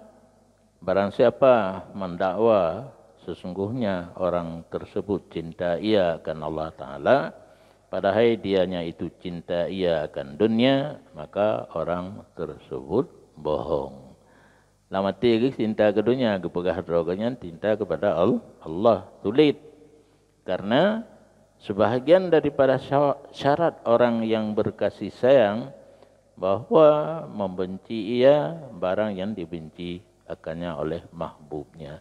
barang siapa mendakwa sesungguhnya orang tersebut cinta ia akan Allah Taala, padahai dianya itu cinta ia akan dunia, maka orang tersebut bohong. Lam até geuh cinta keu donya, geupeugah droe geuh nyan cinta keupada Al-, Allah. Sulet. Karena sebahagian daripada sya-, syarat orang yang berkasih sayang bahwa membenci ia barang yang dibenci akannya oleh mahbubnya.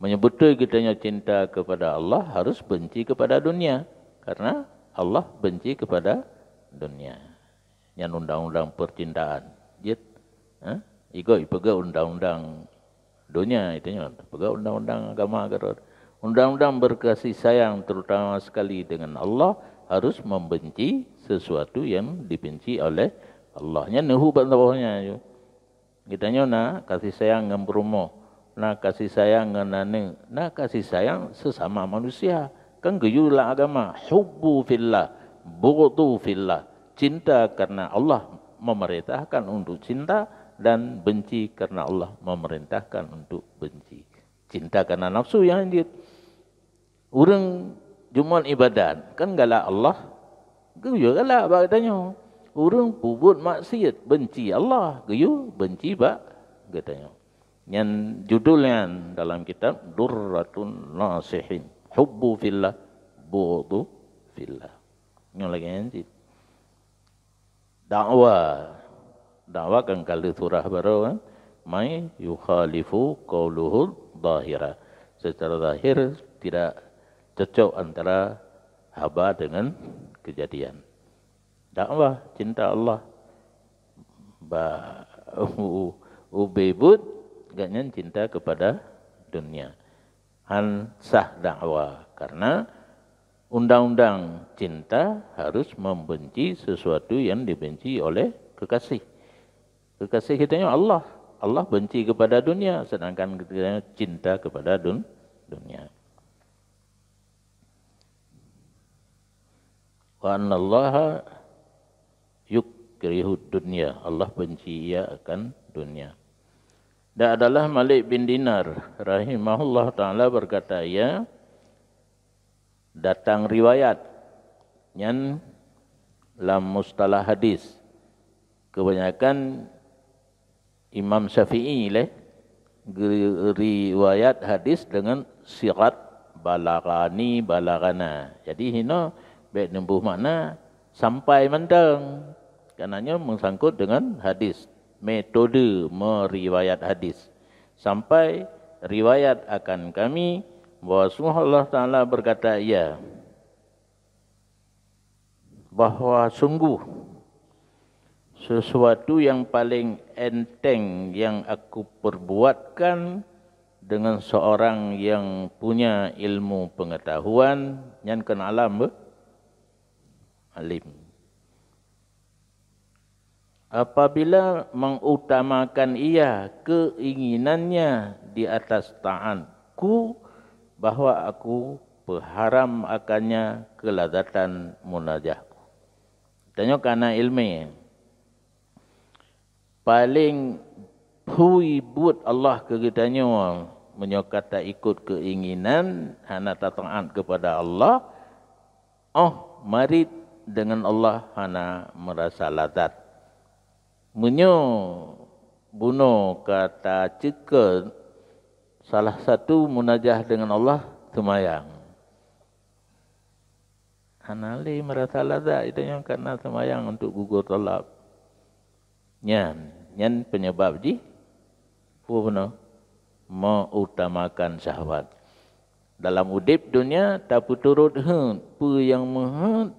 Meunyoe beutôi geutanyoe cinta keupada Allah, harus benci keupada dunia, karena Allah benci keupada dunia. Nyan undang-undang percintaan. Jeuet, eh? Igoe ipeugah undang-undang donya itu nyoe, peugah undang-undang agama keudroe. Undang-undang berkasih sayang terutama sekali dengan Allah harus membenci sesuatu yang dibenci oleh Allah. Nyan neuhu bak saboh nyan. Geutanyoe na kasih sayang ngon peurumoh, na kasih sayang ngon aneuk, na kasih sayang sesama manusia. Kan geuyue lam agama, hubbu fillah, bughdhu fillah. Cinta karena Allah memerintahkan untuk cinta dan benci karena Allah memerintahkan untuk benci. Cinta karena nafsu nyang jeuet. Ureuëng jumôt ibadat kan galak Allah, geuyue galak bak geutanyoe. Ureuëng peubuet maksiat, benci Allah, geuyue benci bak geutanyoe. Nyan judul nyan dalam kitab Durratun Nasihin. Hubbu fillah, bughdu fillah. Nyoe lagée nyan cit. Dakwa. Dakwa kan ka lheueh surah baroe kan. May yukhalifu qauluhu zahira. Secara zahir tidak cocok antara haba dengan kejadian. Dakwa cinta Allah. Ba u- ubé buet gobnyan cinta kepada dunia. Han sah dakwa karena undang-undang cinta harus membenci sesuatu yang dibenci oleh kekasih. Kekasih kita nyoe Allah. Allah benci kepada dunia, sedangkan kita cinta kepada dun- dunia. Wa annallaha yukrihud dunya. Allah benci ia akan dunia. Dan adalah Malik bin Dinar rahimahullah taala berkata, ia datang riwayat nyan lam mustalah hadis. Kebanyakan Imam Syafi'i leh geuriwayat hadis dengan sigat balagani balagana. Jadi hino bek neuboh makna sampai mantong. Karena nyoe meusangkot dengan hadis, metode meriwayat hadis. Sampai riwayat akan kami bahwa Allah Taala berkata, ia bahwa sungguh sesuatu yang paling enteng yang aku perbuatkan dengan seorang yang punya ilmu pengetahuan, nyan keunan alam, beuh? Alim. Apabila mengutamakan ia keinginannya di atas taatku, bahwa aku peuharam akannya kelazatan munajahku. Tanyoe kana ilmu. Paling phui buet Allah keu geutanyoe meunyoe ka taikot keinginan hana tataat kepada Allah, oh marit dengan Allah hana merasa lazat. Meunyoe bunoe ka taceukeue salah satu munajah dengan Allah, seumayang. Hana lé merasa lazat itu nyang karena seumayang untuk gugur tolab. Nyan, nyan penyebab jih peue bunoe? Mengutamakan syahwat. Dalam udeb dunia tapeuturot heuet, peue nyang meuheuet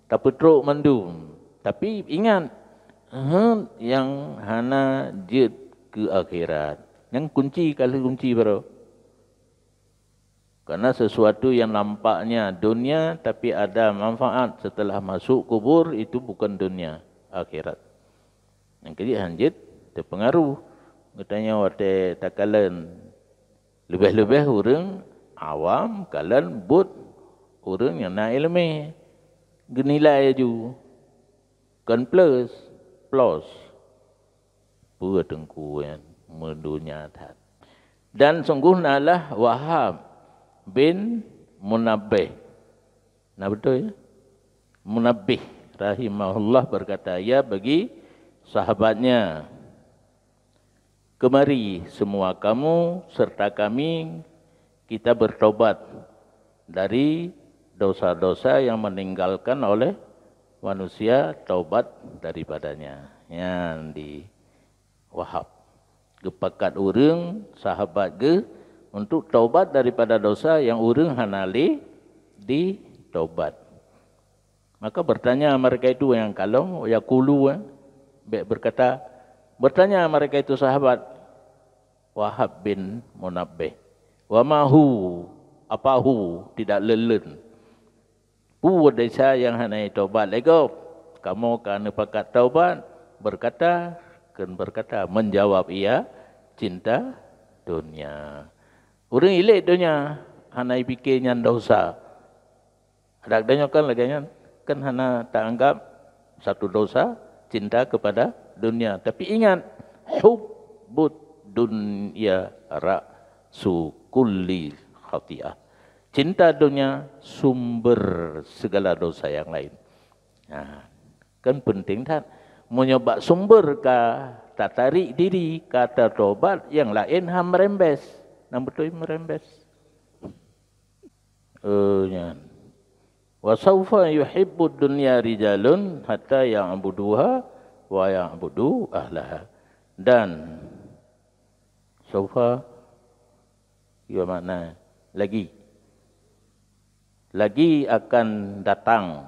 tapeutrok mandum. Tapi ingat, heuet nyang hana jeuet keu akhirat. Nyang kunci ka lheueh kunci baroe. Karena sesuatu yang nampaknya dunia tapi ada manfaat setelah masuk kubur, itu bukan dunia, akhirat. Nyang keujeuet hanjeuet teupeungaruh. Geutanyoe watée takalon, leubeh-leubeh ureuëng awam kalon buet ureuëng nyang na iéleumé, geunilai laju kon plus, plus. Peue teungku nyan meudonya that. Dan sungguh nalah Wahab bin Munabbih. Na beutôi, ya? Munabbih rahimahullah berkata, ia bagi sahabatnya, kemari semua kamu serta kami, kita bertobat dari dosa-dosa yang meninggalkan oleh manusia taubat daripadanya. Nyan di Wahab. Geupakat ureuëng sahabat geuh untuk taubat daripada dosa yang ureuëng hana lé ditaubat. Maka bertanya mereka itu yang kalong, yaqulu, eh, bek berkata, bertanya mereka itu sahabat Wahab bin Munabbih, "Wa ma hu, apa hu, tidak leuleun? Peue desya nyang hana jitaubat lé gob? Kamoe ka neupakat taubat." Berkata, kheun berkata, menjawab ia, cinta dunia. Ureuëng ilek donya hana jipike nyan dosa. Adak tanyoe kan lagée nyan, kan hana taanggab satu dosa cinta kepada dunia. Tapi ingat, hubbud dunya ra'su kulli khati'ah. Cinta dunia sumber segala dosa yang lain. Nah, Kan penting that. Meunyoe bak sumber ka tatarik diri, ka tatobat, nyang laén han meurembes. Nyang beutôi meurembes. Eh, nyan. "Wa saufa yuhibbud dunya rijalun hatta ya'buduha wa ya'budu ahlaha." Dan saufa, ya makna lagi. Lagi akan datang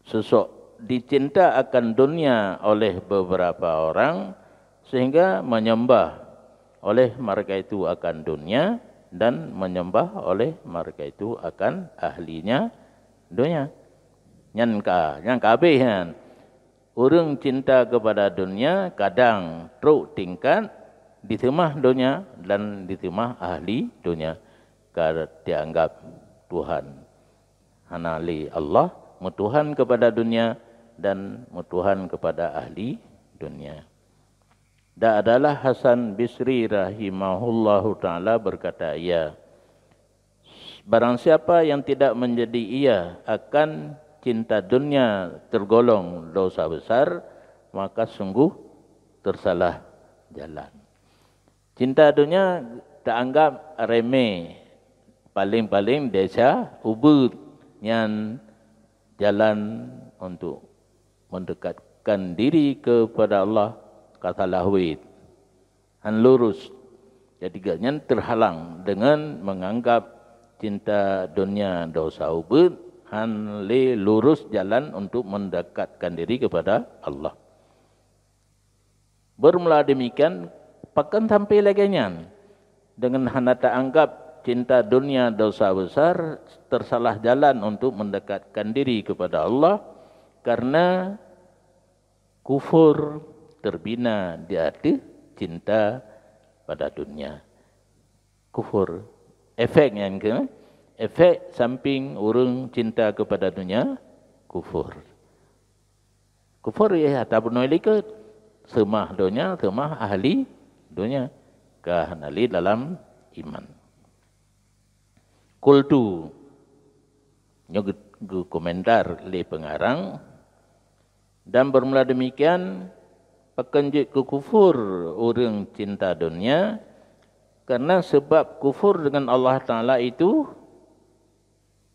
sosok dicinta akan dunia oleh beberapa orang, sehingga menyembah oleh mereka itu akan dunia dan menyembah oleh mereka itu akan ahlinya dunia. Nyan ka, nyan ka habéh nyan. Ureuëng cinta kepada dunia kadang trok tingkat diseumah dunia dan diseumah ahli dunia, ka dianggap Tuhan. Hana lé Allah, meutuhan kepada dunia dan meutuhan kepada ahli dunia. Dan adalah Hasan Bisri rahimahullahu taala berkata, ia, barang siapa yang tidak menjadi ia akan cinta dunia tergolong dosa besar, maka sungguh tersalah jalan. Cinta dunia taanggap remeh, paling-paling desya ubit, nyan jalan untuk mendekatkan diri kepada Allah ka salah wet, han lurus. Jadi gobnyan terhalang dengan menganggap cinta dunia dosa ubit, han lé lurus jalan untuk mendekatkan diri kepada Allah. Bermula demikian, pakon sampai lagée nyan? Dengan hana taanggap cinta dunia dosa besar, tersalah jalan untuk mendekatkan diri kepada Allah, karena kufur terbina di ateueh cinta pada dunia. Kufur. Efek nyan ke, efek samping ureuëng cinta kepada dunia, kufur. Kufur ya ata bunoe likot. Seumah donya, seumah ahli donya. Ka hana lé dalam iman. Qultu, nyoe geu-, geukomentar lé pengarang, dan bermula demikian, pakon jeuet keu kufur ureuëng cinta dunia, karena sebab kufur dengan Allah Taala itu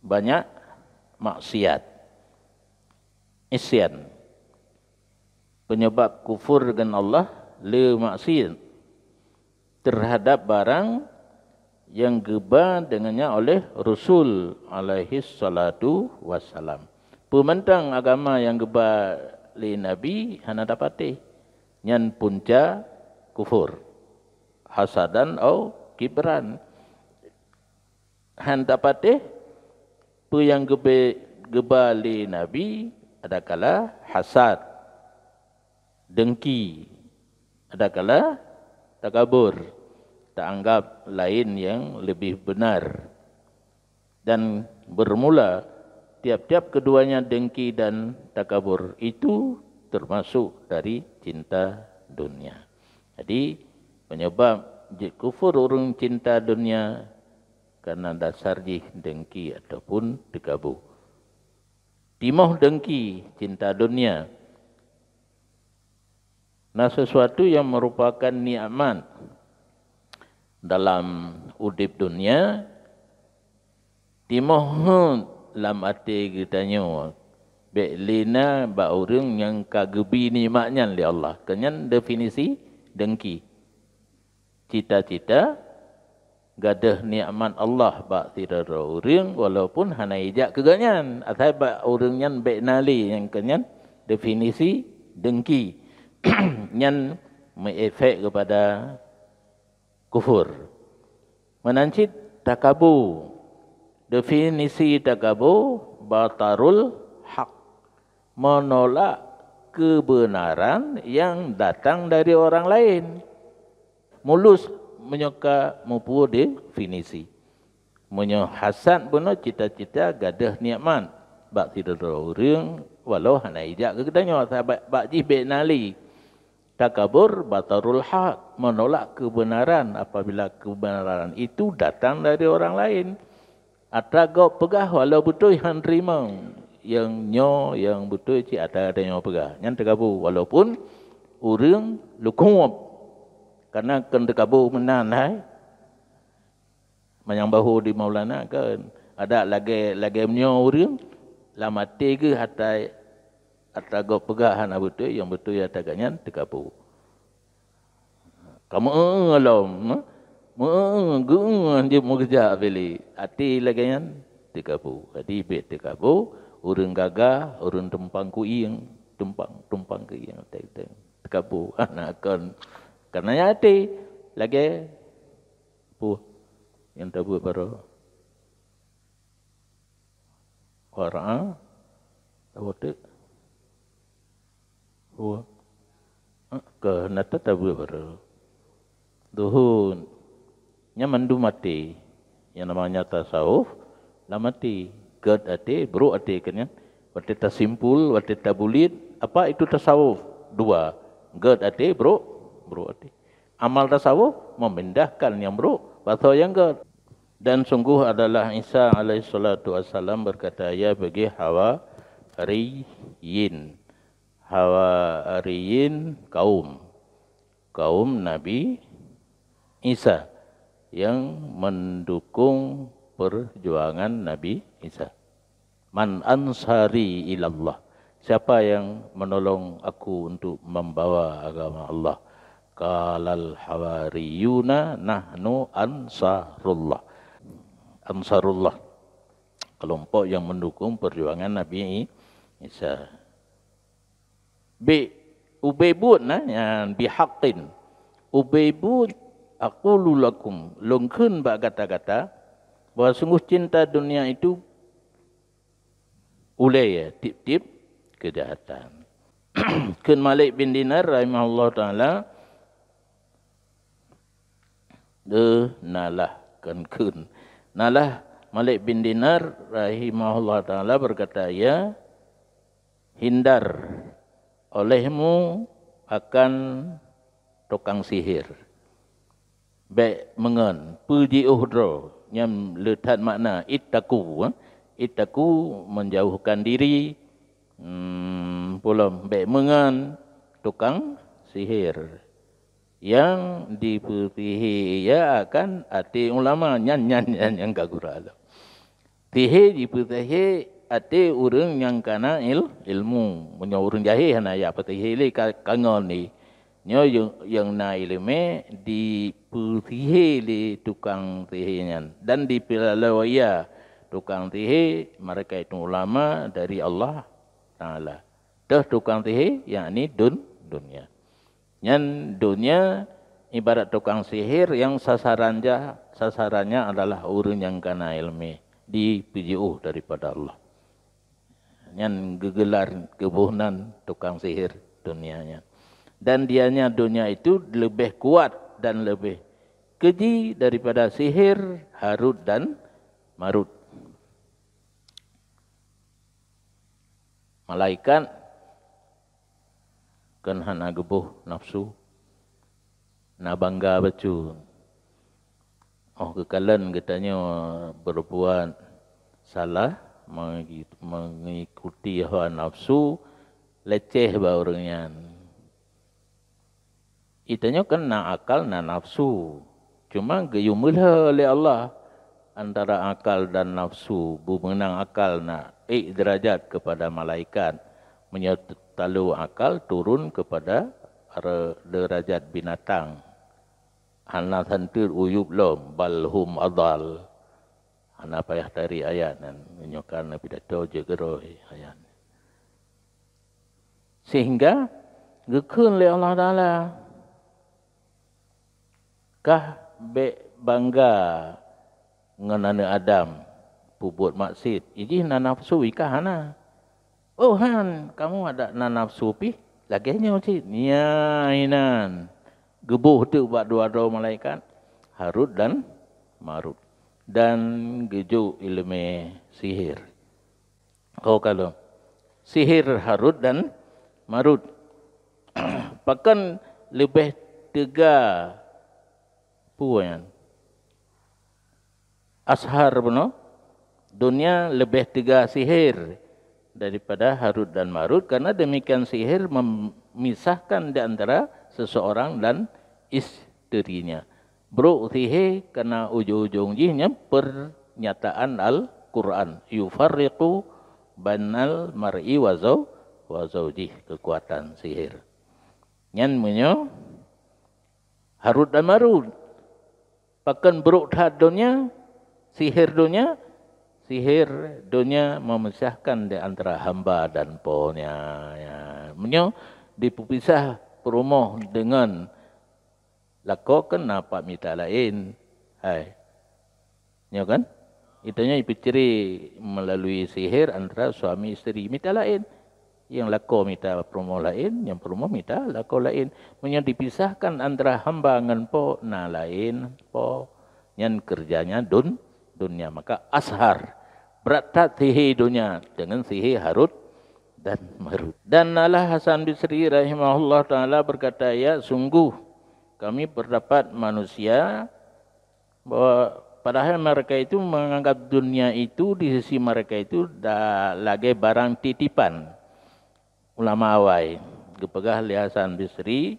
banyak maksiat, isyan. Penyebab kufur dengan Allah le maksiat terhadap barang yang geuba dengannya oleh Rasul alaihi salatu wassalam. Peumantang agama yang geuba lé Nabi hana tapatéh. Nyan punca kufur. Hasadan au kibran. Han tapatéh peue nyang geubé-, geuba lé Nabi, adakala hasad, dengki, adakala takabur, taanggap laén nyang leubeh beunar. Dan bermula tiap-tiap keduanya dengki dan takabur itu termasuk dari cinta dunia. Jadi, penyebab jeuet kufur ureuëng cinta dunia karena dasar jih dengki ataupun takabur. Timoh dengki, cinta dunia, na sesuatu yang merupakan nikmat dalam udeb dunia, timoh lam até geutanyoe, bék lé na bak ureuëng nyang ka geubi nikmat nyan lé Allah. Keu nyan definisi dengki. Cita-cita gadôh nikmat Allah bak sidroe ureuëng walaupun hana ijak keu gobnyan, asai bak ureuëng nyan bék na lé, nyang keu nyan definisi dengki. Nyan meuefek keupada kufur. Meunan cit takabu. Definisi takabu, batarul haq, menolak kebenaran yang datang dari orang lain. Mulus meunyoe ka mupeue definisi. Meunyoe hasad bunoe cita-cita gadôh nikmat bak sidroe ureuëng, walau hana ijak keu geutanyoe, sabab bak jih bék na lé. Takabur batarul haq, menolak kebenaran apabila kebenaran itu datang dari orang lain. Atra gob peugah walau beutôi han teurimong. nyang nyoe nyang beutôi cit ata-ata nyoe peugah. Nyan teukabô, walaupun ureuëng lukhueb. Karena keu teukabô meunan hai. Manyang bahô di Maulana kan, ada lagée, lagée meunyoe ureuëng lam até geuh ata, ata gob peugah hana beutôi, nyang beutôi ata geuh nyan teukabô. Ka meu-eu lom, meu-eu, geu-eu jeuet meugeujak bili. Até lagée nyan teukabô. Jadi bék teukabô, ureuëng gagah, ureuëng tumpang kuieng, tumpang, tumpang kuieng, teng-teng. Teukabô, hana kon. Karena nyan até lagée peue nyang tabeuet baroe? Qara'a, tabeuet teuk? Peue? Keu na ta tabeuet baroe. Duhun. Nyan mandum até. Nyang namanya tasawuf, lam até. Gét até, brok até, kan nyan. Watée tasimpul, watée tabuliet, apa itu tasawuf? Dua. Gét até, brok, brok até. Amal tasawuf memindahkan nyang brok bak soe nyang gét. Dan sungguh adalah Isa alaihissalatu wassalam berkata, ia bagi Hawariyin. Hawariyin kaum, kaum Nabi Isa yang mendukung perjuangan Nabi Isa. "Man ansari ilallah?" Siapa yang menolong aku untuk membawa agama Allah? Qalal hawariyuna, "Nahnu ansarullah." Ansarullah, kelompok yang mendukung perjuangan Nabi Isa. Bék ubé buet na nyan bihaqqin. Ubé buet, aqulu lakum, lôn kheun bak gata-gata, bahwa sungguh cinta dunia itu ulée tieb-tieb keujahatan. Kheun Malik bin Dinar rahimahullah taala, deuh nalah, kon kheun. Nalah Malik bin Dinar rahimahullah taala berkata, ia hindar olehmu akan tukang sihir. Bék meungon, peujiôh droe, nyan le that makna ittaqu, eh. Ittaqu, menjauhkan diri, hmm, pulom bék meungon tukang sihir. Nyang dipeusihé ia akan até ulama, nyan, nyan, nyan nyang ka gura lom. Sihé jipeusihé até ureuëng nyang kana il-, ilmu. Meunyoe ureuëng jahé hana jak peusihé lé ka, ka ngon lé. Nyoe nyang, nyang na iéleumé dipeusihé lé tukang sihé nyan dan dipeulaloe ia tukang sihé, mereka itu ulama dari Allah Taala. Teuh tukang sihé, yakni dun-, dunia. Nyan donya ibarat tukang sihir nyang sasaran ja-, sasarannya adalah ureuëng nyang kana iéleumé, dipeujiôh daripada Allah. Nyan geugeular geuboh nan tukang sihir donya nyan. Dan dianya donya itu leubeh kuat dan leubeh keuji daripada sihir Harut dan Marut. Malaikat kan hana geuboh nafsu, na bangga bacut. Óh geukalon geutanyoe berbuat salah, mengi-, mengikuti hawa nafsu, leceh bak ureuëng nyan. Geutanyoe kan na akal, na nafsu. Cuma geuyue meulhö lé Allah antara akal dan nafsu. Beumeunang akal na ék deurajat keupada malaikat. Meunyoe talo akal turun keupada re-, deurajat binatang. Hana santeuet uyueb lom, bal hum adhal. Hana payah tari ayat nyan. Meunyoe ka neupidato jeuet keudroe ayat. Sehingga geukheun lé Allah Taala, "Kah bék bangga ngon aneuëk Adam peubuet maksiet, jih na nafsu, i kah hana?" "Oh han, kamoe adak na nafsu pih lagée nyoe cit." Nyan inan geuboh teuk bak dua droe malaikat, Harut dan Marut, dan geujok iéleumé sihir. Oh, kalon. Sihir Harut dan Marut. Pakon leubeh teuga peue nyan? Ashar bunoe, donya leubeh teuga sihir daripada Harut dan Marut, karena demikian sihir memisahkan di antara seseorang dan isterinya. Brok sihé kana ujong-ujong jih nyan pernyataan Al-Quran, "Yufarriqu bainal mar'i wa zau-, wa zaujih," kekuatan sihir. Nyan meunyoe Harut dan Marut. Pakon brok that donya, sihir donya, sihir donya memisahkan di antara hamba dan Po nya. Ya. Meunyoe dipeupisah peurumoh deungon lakoe, kan na pat mita laén. Hai. Nyo kan? Itu nyo ipeuciri melalui sihir antara suami isteri. Mita laén. Nyang lakoe mita peurumoh laén, nyang peurumoh mita lakoe laén. Meunyoe dipisahkan antara hamba ngon Po, na laén Po. Nyan keureuja nyan dun-, donya. Maka ashar. Brat that sihé donya deungon sihé Harut dan Marut. Dan Allah Hasan Bisri rahimahullah taala berkata, "Ya, sungguh kami berdapat manusia bahwa padahal mereka itu menganggap dunia itu di sisi mereka itu da-, lagée barang titipan." Ulama awai, geupeugah lé Hasan Bisri,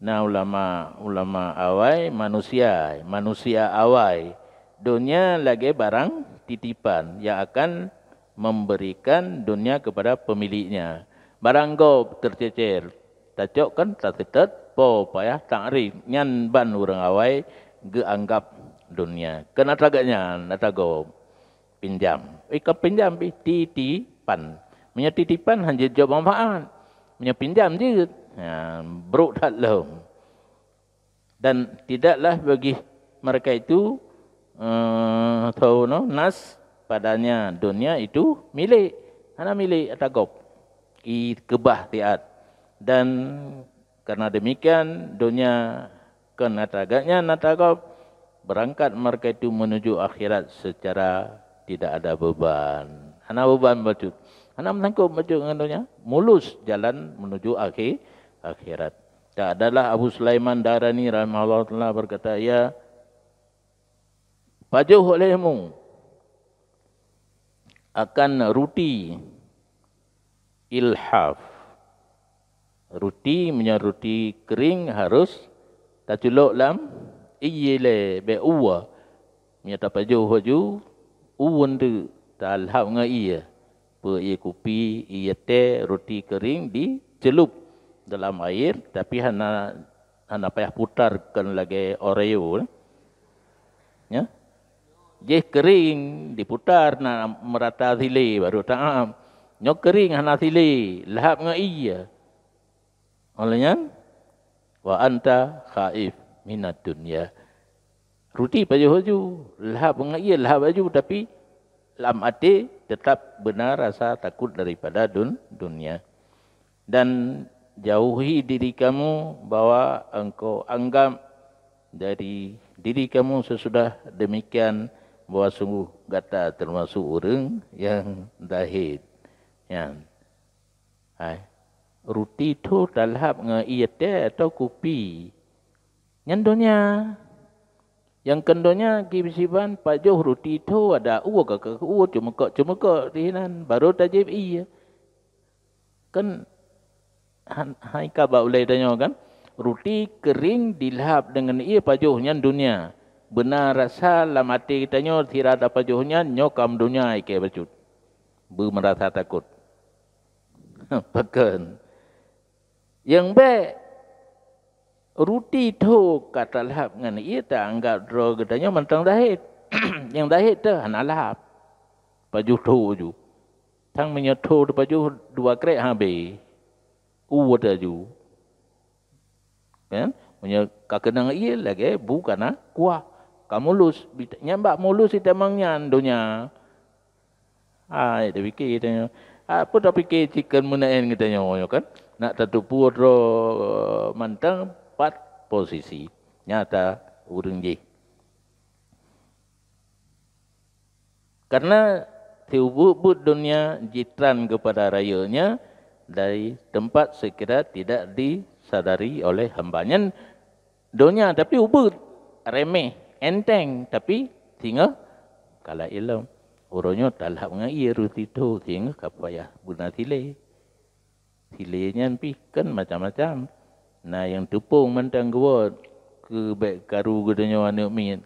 na ulama, ulama awai manusia, manusia awai. Donya lagée barang titipan yang akan memberikan dunia kepada pemiliknya. Barang gob teucecer, tacok kan taseutôt, Po payah takrib. Nyan ban ureuëng awai geuanggap donya. Keunan tagak nyan, ata gob. Pinjam. Eh, ka pinjam pih, titipan. Meunyoe titipan hana jeuet jok manfaat. Meunyoe pinjam jeuet, ha, brok that lom. Dan tidaklah bagi mereka itu, eh, tho no, nas padanya dunia itu milik. Hana milik ata gob. I keubah siat. Dan karena demikian, dunia kon ata gobnyan ata gob, berangkat mereka itu menuju akhirat secara tidak ada beban. Hana beban bacut. Hana meusangkot bacut ngon donya. Mulus jalan menuju akhi-, akhirat. Tak adalah Abu Sulaiman Darani rahimahullah taala berkata, "Ya, pajoh olehmu akan ruti ilhaf." Ruti, meunyoe ruti kering harus taculok lam ié lé, bék uwa. Meunyoe tapajoh laju, uwa teuk talhab ngon ié. Peu ié kupi, ié teh, ruti kering dicelup dalam air, tapi hana, hana payah putar kon lagée Oreo. Ya. Jih kering diputar na meurata silé baru taam. Nyoe kering hana silé, lahab ngon ié. Oleh nyan, wa anta khaif minad dunya. Ruti pajoh laju, lahab ngon ié lahab laju, tapi lam até tetap beuna rasa takut daripada dun-, dunia. Dan jauhi diri kamu bahwa engkau anggap dari diri kamu sesudah demikian bahwa sungguh gata termasuk ureuëng nyang zahid. Nyan. Hai. Ruti tho talhab ngon ié teh atau kupi. Nyan donya. Nyang kon donya kisiban pajoh ruti tho ada uwa ka keu uwa cumukok-cumukok di nan baru tajieb ié. Kan han-, hai ka ba ulée tanyoe kan? Ruti kering dilhab deungon ié pajoh nyan donya. Beuna rasa lam até tanyoe sira tapajoh nyan nyoe kam donya ikée bacut. Beumeurasa takot. Pakon? Nyang bék ruti tho ka talhab ngon ié taanggap droe geutanyoe mantong zahid. Nyang zahid teuh hana lahab. Pajoh tho ju. Tang meunyoe tho teupajoh dua krek habéh. Uwa teuh ju. Kan? Meunyoe ka keunong ié lagée bu kana kuah. Ka mulus. Bit-, nyan bak mulus itamong nyan donya. Hai, tapike tanyoe. Apa tapike cit kon meunan geutanyoe nyoe kan? Nak tateupeue droe mantong pat posisi nyata ureuëng jih. Karena siubeut-ubeut dunia jitran kepada rayeuknya dari tempat sekira tidak disadari oleh hamba. Nyan donya tapi ubeut, remeh, enteng, tapi singoh kala ilom. Uroe nyoe talhab ngon ie roti tho, sehingga ka payah beuna silée. Silée nyan pih kan macam-macam. Na nyang teupông mantong geuwoe keu bék karu geutanyoe aneuëk miet.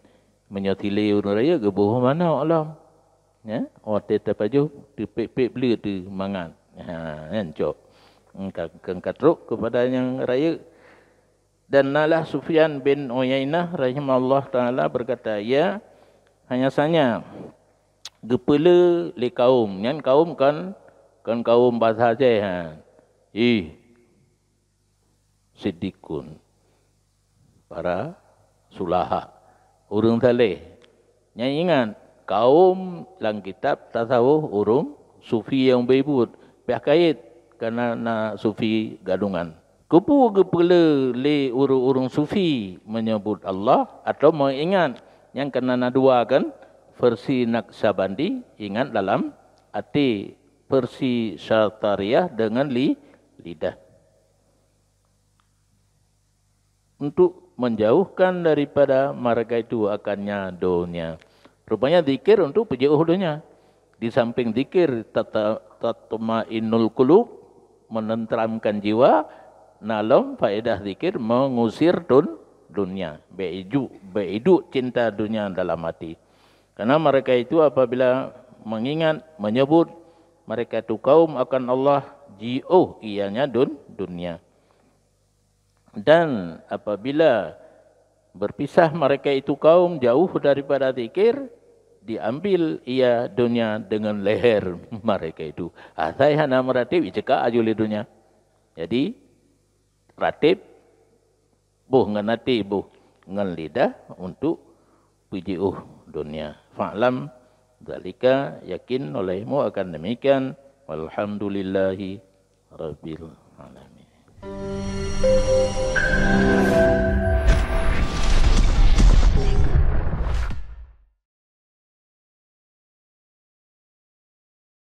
Meunyoe silée ureuëng rayeuk geuboh manok lom. Ya, watée tapajoh teupék-pék bleuet teuh mangat. Ha, nyan cok. Engka, engka trok kepada nyang rayeuk. Dan nalah Sufyan bin Uyainah rahimahullah taala berkata, ia hanya saja geupeule lé kaum. Nyan kaum kan, kan kaum basa jeh, ha. Ih, siddiqun, para sulaha, ureuëng saleh. Nyang ingat, kaum lam kitab tasawuf ureuëng sufi nyang beuibuet, piah kayet kana na sufi gadungan. Keupeue geupeule lé ureuëng-ureuëng sufi menyebut Allah atau mengingat? Nyang kana na dua kan, versi Naqsyabandi, ingat dalam até, versi Syatariah dengan li, lidah. Untuk menjauhkan daripada mereka itu akannya donya. Rupanya zikir untuk peujiôh donya. Di samping zikir tata-, tatmainnul qulub, menenteramkan jiwa, na lom faedah zikir mengusir dun-, dunia. Bék iduek, bék iduek cinta dunia dalam hati. Karena mereka itu apabila mengingat, menyebut, mereka itu kaum akan Allah jiôh ianya dun-, dunia. Dan apabila berpisah mereka itu kaum jauh daripada zikir, diambil ia dunia dengan leher mereka itu. Asai hana meuratéb, icekak aju lé dunia. Jadi, ratéb, boh ngon até, boh ngon lidah untuk peujiôh dunia. Fa'lam zalika, yakin olehmu akan demikian. Walhamdulillahi rabbil alamin.